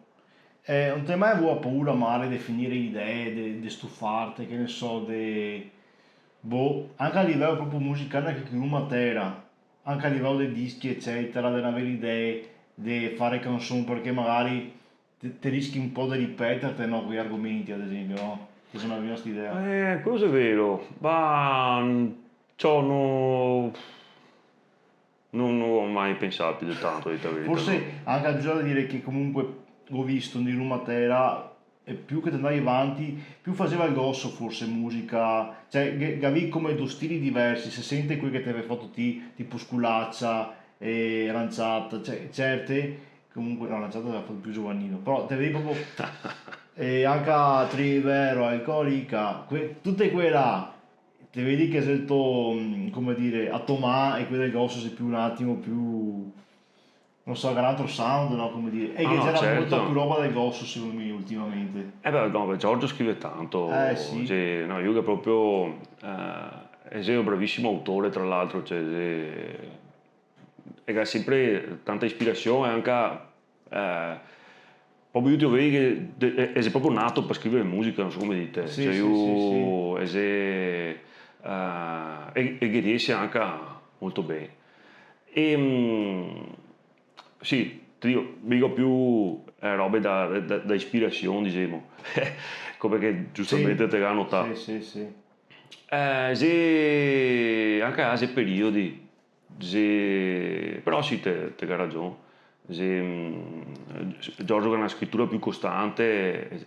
Eh, no te ga mai vuo paura magari de finire idee, de, de stufarte, che ne so, de, boh, anca a livelo proprio musicale, anca chi Rumatera, anca a livelo de dischi, ecetera, de no aver idee, de fare canson, parché magari te, te rischi un po' de ripeterte, no, coi argomenti, ad esempio, no? Che xe na mia st'idea. Eh, questo xe vero, ma, mm, ciò, no, no, no go mai pensà pì de tanto, a dir la verità, no. Forse anca bisogna dire che comunque go visto in Rumatera, e pì che te ndavi vanti, pì faseva el goso forse musica, cioè, che, che gavevi come do stili diversi, se sente quel che te gavevi fato ti, tipo Sculaccia e Aranciata, cioè, certe, comunque, no, Aranciata gaveva fato pì giovanile, però te vedi proprio, e anca Trivero, Alcolica, que-, tute quele là, te vedi che xe el to, mm, come dire, a to man, e quele del goso xe pì un atimo pì no so, ga un altro sound, no? Come dire, e che ghe gera molta più roba del Gossoo, secondo me, ultimamente. Eh beh, no, beh, Giorgio scrive tanto, eh, sì. Cioè, no, lu xe proprio, eh, xe un bravisimo autore, tra l'altro, cioè, xe, e ga sempre tanta ispirasion e anca, eh, proprio lu te lo vedi che de-, xe, xe proprio nato par scrivere musica, no so come dirte. Sì, cioè, sì, sì, lu, sì. E xe, eh, e, e che riese anca molto ben. E, mm, sì, te digo, mi digo più, eh, robe da, da, da ispirasion, disemo. Come che giustamente te ga notà. Sì, sì, sì. Eh, sì, anca a xe periodi. Sì, però sì, te, te ga ragion. Sì, mm, Giorgio ga na scritura più costante e,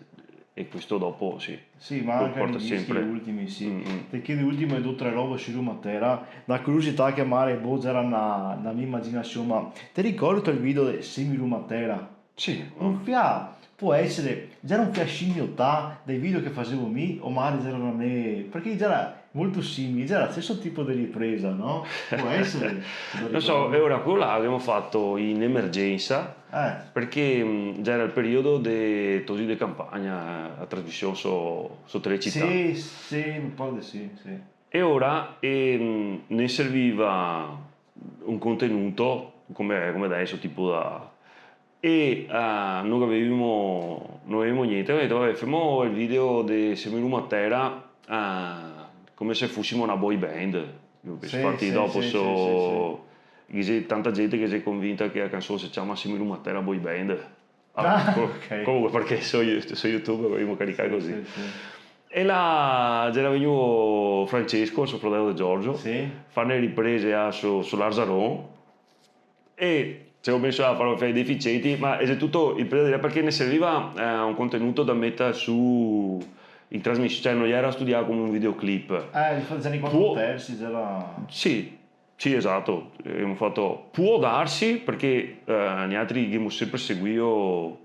e questo dopo, sì, sì, ma anca i dischi ultimi, sì. Mm, mm. Te chiedo ultime do tre robe su Rumatera, na curiosità che magari, boh, gera na, na mia imaginasion, ma te ricordi el video de Semi Rumatera? Sì. Un fià, pol esare, gera un fià simiotà dai video che fasevo mi, o magari gera na me-, parché gera molto simile, gera el steso tipo de ripresa, no? Pol esare. No so, e ora queo là lo gavemo fato in emergensa, eh, parché, mm, gera el periodo de tosi de campagna, a trasmision so, so Telecità. Sì, sì, me par de sì, sì. E ora, ehm, ne serviva un contenuto, come, come deso, tipo da, e, eh, no gavevimo, no gavevimo gnente, gavemo dito: "Vabè, femo el video de Semi Rumatera, eh, come se fusimo na boy band." Sì, sì, sì, sì, sì. Infati dopo so, ghe xe tanta gente che xe convinta che la canson se ciama Semi Rumatera Boy Band. Vabè, ah, co-, ok. Comunque, parché so, so YouTube, gavemo caricà cusì. Sì, sì. E là gera vegnù Francesco, so fradeo de Giorgio, sì, far le riprese a so, so Larzaron, e se go meso a far dei deficienti, ma xe tuto el periodo, parché ne serviva, eh, un contenuto da meter su in trasmision, cioè no gera studià come un videoclip. Eh, infati gera i quatro terzi, gera... Sì. Sì, esato, gavemo fato, pol darse, parché, eh, nialtri gavemo sempre seguìo,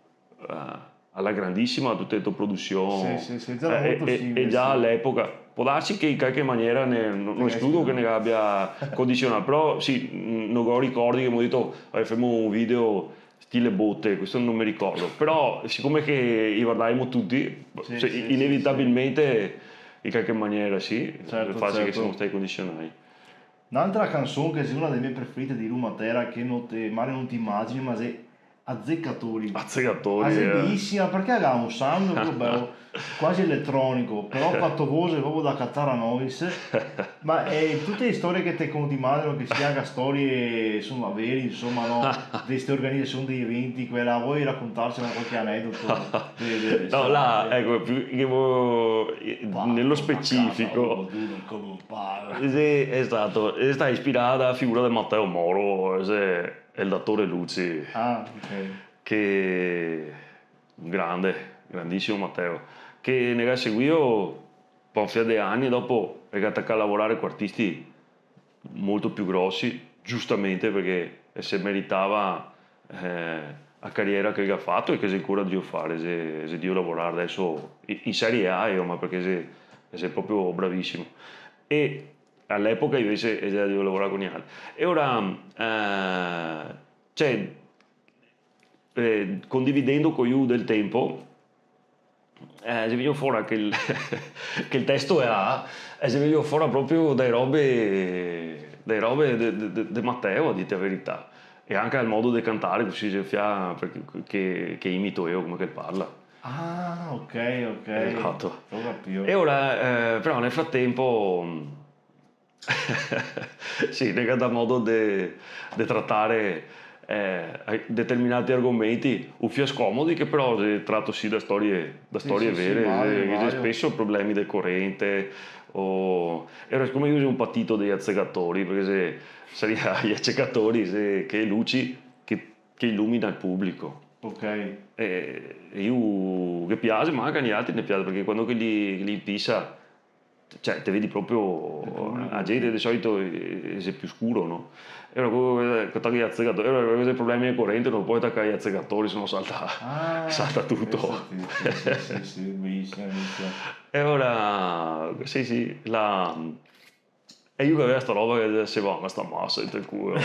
eh, a la grandisima tute le to produsion. Sì, sì, sì, gera molto simile, e, e già a l'epoca, pol darse che in calche maniera ne, no, no escludo che ne gabia condisionà, però sì, mm, no go ricordi che gavemo dito: "Vabè, femo un video stile bote", questo no me ricordo, però sicome che i vardavimo tuti, sì, sì, sì, inevitabilmente, in calche maniera sì, certo, xe facile che semo stati condisionai. N'altra canson che xe una dele mie preferide de Rumatera, che no te, magari no te imagini, ma xe Azzecatori. Azzecatori, eh. A xe belisima, parché la ga un sound proprio bel, quasi eletronico, però co a to voxe proprio da catar a nois. Ma, eh, tute le storie che te conti, imagino che sia anca storie, insoma, vere, insoma, no? De ste organizasion dei eventi, quela, vol racontarcela qualche anedoto? De, de, de... No, là, eco, più che vo-, nello specifico. Pazzo, duro come un palo. Sì, esato, xe stà ispirà da la figura de Matteo Moro, xe el datore Luci. Ah, ok. Che, un grande, grandisimo Matteo, che ne ga seguìo par un fià de ani, dopo el ga tacà a lavorare co artisti molto più grosi, giustamente, parché el se meritava, eh, la cariera che el ga fato e che el xe ancora drio fare, el xe, el xe drio lavorare deso in, in Serie A, eh, ma parché el xe, el xe proprio bravisimo. E a l'epoca invese el xe drio lavorare co nialtri. E ora, eh, cioè, eh, condividendo co lu del tenpo, eh, xe vegnù fora che el, che el testo xe là, e xe vegnù fora proprio da le robe, da le robe de, de, de, de Matteo, a dirte la verità. E anca el modo de cantare, cusì xe un fià, parché, che, che imito mi, come che el parla. Ah, ok, ok. Esato. Go capìo. E ora, eh, però nel fratenpo, sì, ne ga dà modo de, de tratare, eh, determinati argomenti un fià scomodi, che però xe trato sì da storie, da storie vere, sì, sì, immagino, eh, che xe immagino. Speso problemi de corente, o, e ora, sicome mi so un patito dei azzecatori, parché xe, saria i azzecatori, xe che luci che, che ilumina el publico. Ok. E, e lu, ghe piaxe, ma anca a nialtri ne piaxe, parché quando che li, che li inpisa, cioè, te vedi proprio, la gente de solito, eh, xe più scuro, no? E ora co-, co tachi i azzecatori, e ora co i problemi de corente no pol tacare i azzecatori, se no salta, ah, salta tuto. Sì, sì, sì, belisimo, belisimo. E ora, sì, sì, la, e lu che gaveva sta roba che diseva: "Ma sta masa, te culo."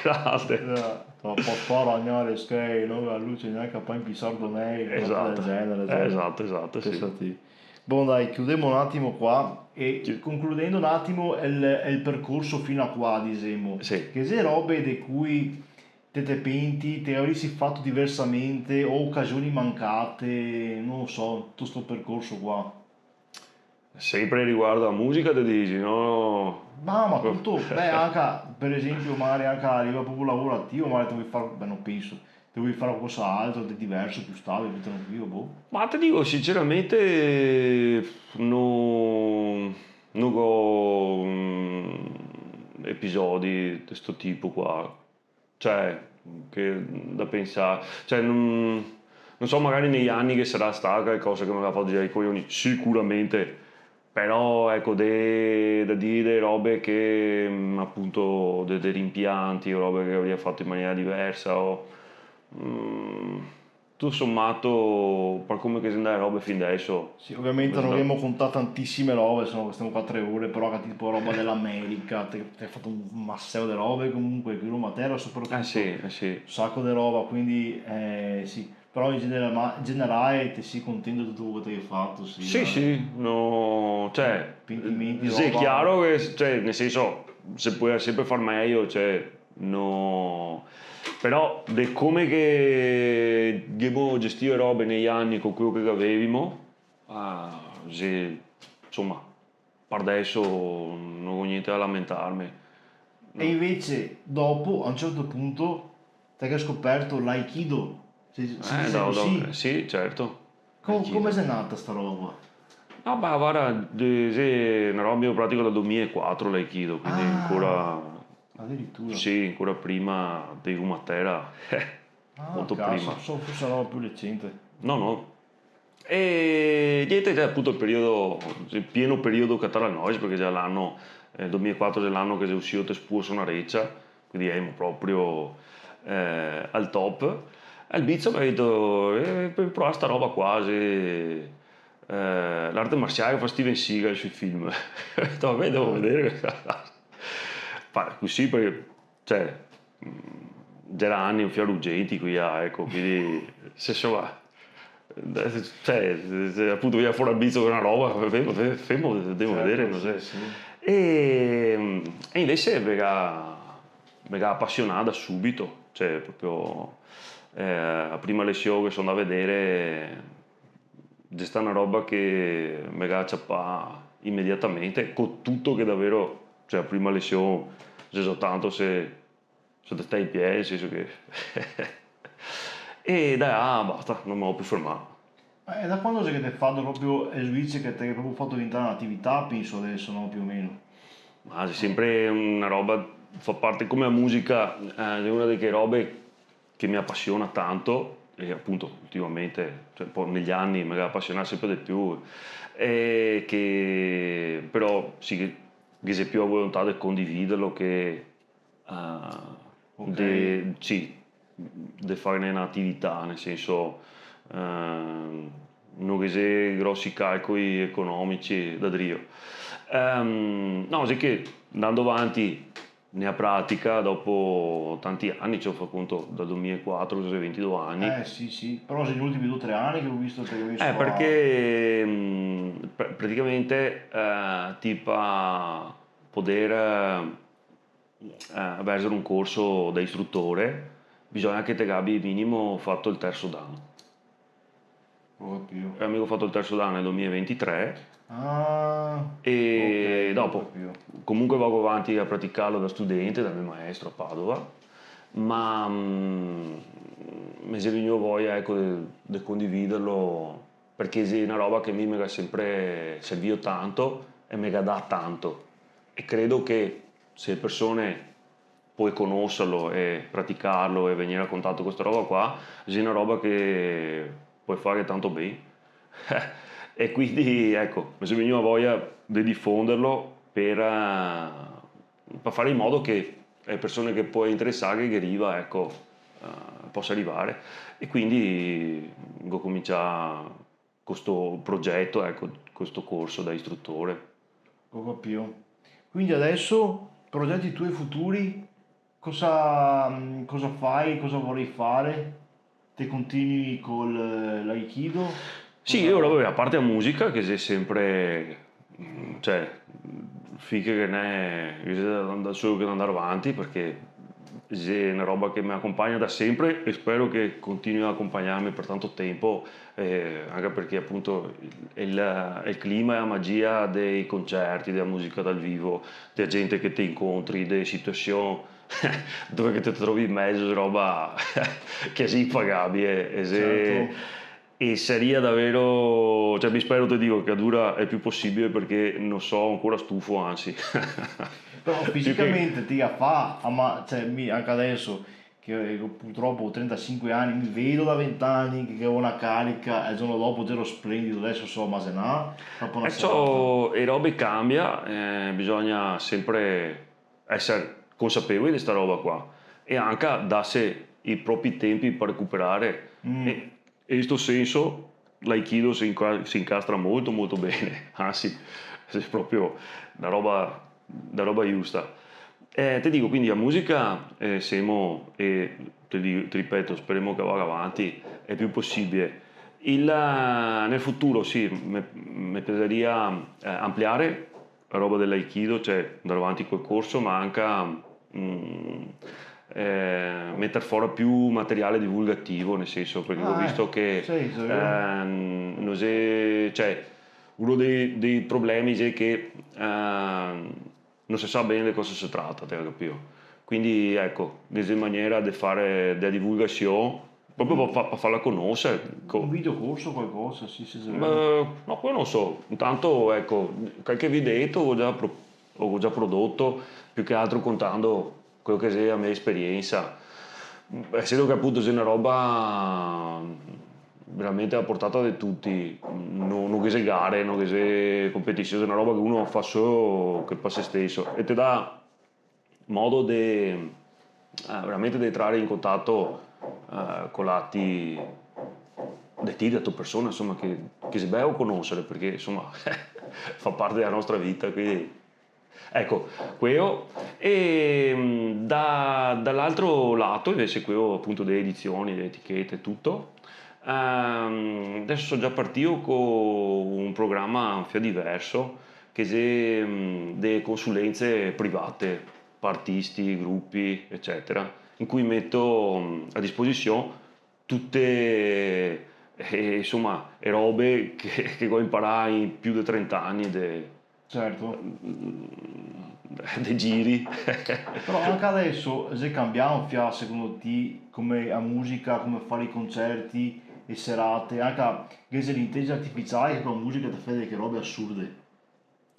Grande. Eh, po' sparagnare schei, no? La luce gnanca pa' inpisar do mei, robe del genere, cioè. Esato, esato, sì. Pensa ti. Bon, dai, chiudemo un atimo qua e concludendo un atimo el, el percorso fin a qua, disemo. Sì. Ghe xe robe de cui te, te penti, te gavarisi fato diversamente, o ocasioni mancate, no so, tuto sto percorso qua? Sempre riguardo a musica, te disi, no? Ma, ma tuto, beh, anca, par esenpio, magari anca a liveło proprio lavorativo, magari te vol far, beh, no penso, te vol far qualcos'altro de diverso, pì stabile, pì tranquilo, boh. Ma te digo sinceramente, no, no go, mm, episodi de sto tipo qua. Cioè, che da pensar, cioè, no, no so, magari nei ani ghe sarà stà calcosa che me ga fato girar i coglioni, sicuramente, però, eco, de, da dir de robe che, mm, apunto, de, de rimpianti o robe che gavarìa fato in maniera diversa, o, mm, tuto somato, par come che xe ndà le robe fin deso. Sì, ovviamente no gavemo contà tantisime robe, se no stemo qua tre ore, però anca tipo roba de l'America, te, te ga fato un maseo de robe comunque, qui Roma Terra sopratuto. Eh sì, eh sì. Un saco de roba, quindi, eh, sì. Però in genera-, ma, in generale te si contento de tuto queło che te ga fato, sì, sì, dai. Sì, no, cioè, pentimenti, sì, roba. Xe chiaro che, cioè, nel senso, se pol senpre far mejo, cioè, no, però de come che ghemo gestìo le robe nei ani co queło che gavevimo, ah, sì, insoma, par deso no go gnente da lamentarme. E invese, dopo, a un certo punto, te ga scoperto l'aikido? Se, se dise cusì? Eh, no, no, sì, certo. Co-, come xe nata sta roba qua? Ah, ma varda, de-, sì, na roba che mi pratico dal domilaequatro l'aikido, quindi ancora... Ah, adiritura. Sì, ancora prima de Roma Terra. Ah, molto prima. Caso, pensavo fose na roba pì recente. No, no. E gnente, cioè, apunto el periodo, el pieno periodo Catarrhal Noise, parché xe l'ano, eh, domilaequatro xe l'ano che xe usìo Te spuo so na recia, quindi ierimo proprio, eh, al top. E el bicio me ga dito, "Eh, pol provar sta roba qua, sì, eh, l'arte marsiale che fa Steven Seagal sui film." Go dito, "Va ben, devo vedere." Ma cusì, parché, cioè, mm, gera ani un fià rugenti quei, ah, eco, quindi, se, insoma, eh, cioè, se, se apunto vien fora el bicio co na roba, femo, fe-, femo, devo vedere, no so. Certo, sì, sì. E, e invese me ga, me ga apasionà da subito, cioè, proprio, eh, a prima lesion che so ndà a vedere, xe stà na roba che me ga ciapà imediatamente, co tuto che davero, cioè, a prima lesion, xe soltanto se, se te sta in pie, nel senso che... E da là, basta, no me go pì fermà. Ma e da quando xe che te ga fato proprio el switch che te ga proprio fato diventar un'atività, penso deso, no? Pì o meno. Ma xe senpre na roba, fa parte come la musica, eh, xe una de che robe che me apasiona tanto, e apunto ultimamente, cioè, un po' negli ani me ga apasionà senpre de pì, e che però sì, che, che xe pì la volontà de condividerlo che, eh, ok, de, sì, de farne na atività, nel senso, ehm, no ghe xe grosi calcoli economici da drio. Ehm, no, sì che ndando vanti ne la pratica, dopo tanti ani, cioè, fa conto, dal domilaequatro, xe ventidó ani. Eh, sì, sì, però xe i ultimi do tre ani che go visto che te ga meso... Eh, a... parché, mm, pr-, praticamente, eh, ti pa poder, eh, verzer un corso da istrutore, bisogna che te gabi minimo fato el terso dan. Go capìo. E mi go fato el terso dan nel domilaeventitré. Ah, e ok, dopo, go capìo, comunque vago vanti a praticarlo da studente, dal me maestro a Padova, ma, mm, me xe vegnù voia, eco, de, de condividerlo, parché xe na roba che a mi me ga senpre servio tanto e me ga dà tanto. E credo che se le persone pol conoserlo e praticarlo e vegnir a contato co sta roba qua, xe na roba che pol far tanto ben. E quindi, eco, me xe vegnù voia de difonderlo per, eh, par far in modo che le persone che pol interesarghe, che riva, eco, eh, posa rivare. E quindi go comincià co sto progeto, eco, co sto corso da istrutore. Go capìo. Quindi deso, progeti tui futuri? Cosa, mm, cosa fai, cosa vorei fare? Te continui col, eh, l'aikido? Sì, Cosa- io, vabbè, a parte la musica, che xe sempre, mm, cioè, finché che ne, che xe da, da, solo che da andar avanti, perché xe na roba che me acompagna da sempre e spero che continui a acompagnarme per tanto tempo, eh, anca perché apunto el, el, el clima e la magia dei concerti, dela musica dal vivo, dela gente che te incontri, dele situasion dove che te te trovi in mezo, xe roba che xe inpagabile, e xe, Certo. e saria davero, cioè, mi spero, te digo, che dura el più posibile, perché no so ancora stufo, anzi. Però fisicamente ti la fa, ah, ma, cioè, mi, anca deso, che, eh, purtropo go trentasinque ani, mi vedo da vent'ani che, che go na carica, e el giorno dopo gero splendido, deso so masenà, dopo na E serata. ciò, e robe cambia, eh, bisogna sempre eser consapevoli de sta roba qua e anca darse i propri tempi par recuperare. Mm. E, e in sto senso l'aikido se inca-, se incastra molto, molto bene, anzi, xe proprio na roba, na roba giusta. Eh, te digo, quindi la musica, eh, semo, e te digo, te ripeto, speremo che vaga avanti el più posibile. Il, nel futuro, sì, me, me piasaria, eh, ampliare la roba del'aikido, cioè andar avanti col corso, ma anca, mm, eh, meter fora più materiale divulgativo, nel senso, perché go Ah, eh, visto che, sì, sì, xe vero. ehm, no xe, cioè, uno dei, dei problemi xe che, ehm, no se sa ben de cosa se trata, te ga capìo? Quindi, eco, ghe xe maniera de fare dea divulgasion, proprio par fa-, par farla conoser, co- Un videocorso, qualcosa, sì, sì, xe vero. Eh, no, queo no so. Intanto, eco, qualche videeto go già pro-, go già prodoto, più che altro contando queo che xe la me esperiensa. Esendo che apunto xe na roba veramente a portata de tuti, no, no ghe xe gare, no ghe xe competision, xe na roba che uno fa solo che par se steso e te dà modo de, eh, veramente de entrare in contato, eh, co l'ati de ti, dea to persona, insoma, che, che xe beo conosere, parché, insoma, fa parte dea nostra vita, quindi, eco, queo. E, mm, da, da l'altro lato, invese, queo apunto de edizioni, de etichete e tuto, ehm, deso so già partìo co un programa un fià diverso, che xe, mm, de consulenze private, par artisti, grupi, ecetera, in cui meto, mm, a disposision tute, eh, insoma, e robe che, che go inparà in più de trenta ani de, Certo. de giri. Però anca deso xe cambià un fià, secondo ti, come a musica, come fare i concerti, e serate, anca che xe l'inteligensa artificiale che co a musica te fa dele robe asurde.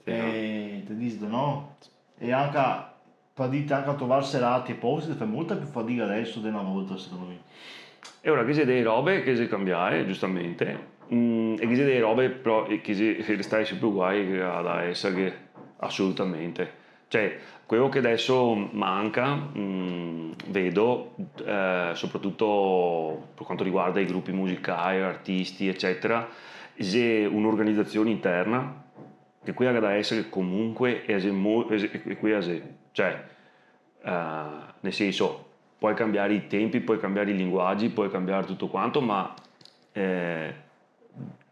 Sì, no? E te disi de no? E anca, par dirte, anca trovar serate e posti, te fa molta più fadiga deso de na volta, secondo mi. E ora, ghe xe dee robe che xe cambiae, giustamente, mm, e ghe xe dee robe però, eh, che xe, che xe restae senpre uguai, che ga da esarghe asolutamente. Cioè, queo che deso manca, mm, vedo, eh, sopratuto par quanto riguarda i grupi musicai, artisti, ecetera, xe un'organizazion interna, che quea ga da esare comunque, e xe mo-, e xe, e quea xe, cioè, eh, nel senso, pol cambiare i tempi, pol cambiare i linguagi, pol cambiare tuto quanto, ma, eh,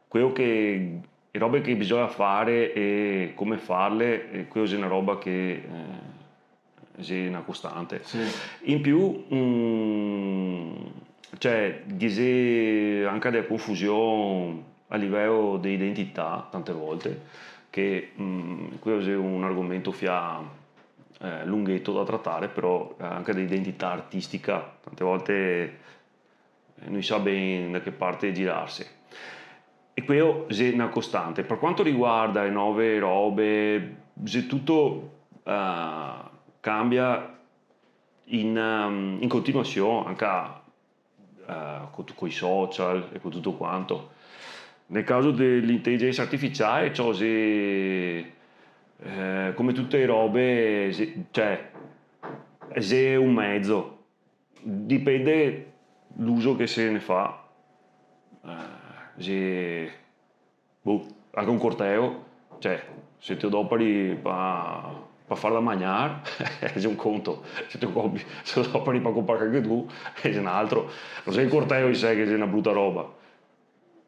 queo che, e robe che bisogna fare e come farle, e queo xe na roba che, eh, xe na costante. Sì. In più, mm, cioè, ghe xe anca dea confusion a liveo de identità, tante volte, che, mm, queo xe un argomento fià, eh, lungheto da tratare, però, eh, anca de identità artistica, tante volte, eh, no i sa ben da che parte girarse. E queo xe na costante. Par quanto riguarda e nove robe, xe tuto, eh, cambia in, ehm, in continuasion, anca, eh, co tu-, coi social e co tuto quanto. Nel caso de l'inteligensa artificiale, ciò, xe, eh, come tute e robe, xe, cioè, xe un mezo. Dipende l'uso che se ne fa. Eh, xe, boh, anca un corteo, cioè, se te lo dopari pa-, par far da magnar, xe un conto, se te compri, se te dopari par comprar calchedun, xe un altro. No xe el corteo in sé che xe na bruta roba,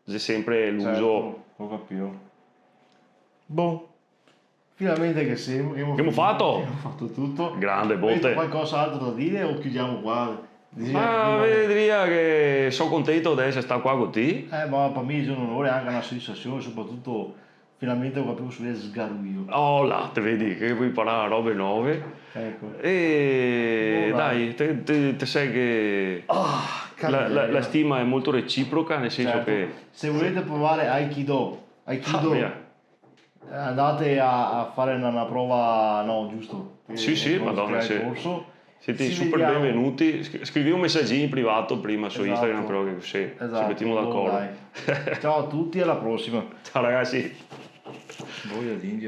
xe senpre l'uso. Certo, go capìo. Bon, finalmente che semo, che ghemo Che ghemo finìo, fato? Ghemo fato tuto. Grande, bote. Avete qualcosa altro da dire o chiudiamo qua? Disemo Ma che ve diria che so contento de esser stà qua co ti. Eh, ma par mi xe un onore, anca na soddisfasion, sopratuto finalmente go capìo su che sgaruio. Oh là, te vedi che pol imparar robe nove. Eco. E Oh, dai, te, te, te sè che Ah, la, la- cavaliere. La stima xe molto reciproca, nel senso Certo. Che Se volete provare Aikido, Aikido, Ah, via. Andate a, a fare na, na prova, no, giusto? Sì, sì, Prova madona, al sì. Corso. Siete Ci super vediamo. Benvenuti. Sc- Scrivite un messaggino in privato prima su Esatto. Instagram, però che sì, Esatto, ci mettiamo bon, d'accordo. Dai. Ciao a tutti, alla prossima. Ciao ragazzi. Boia d'indio.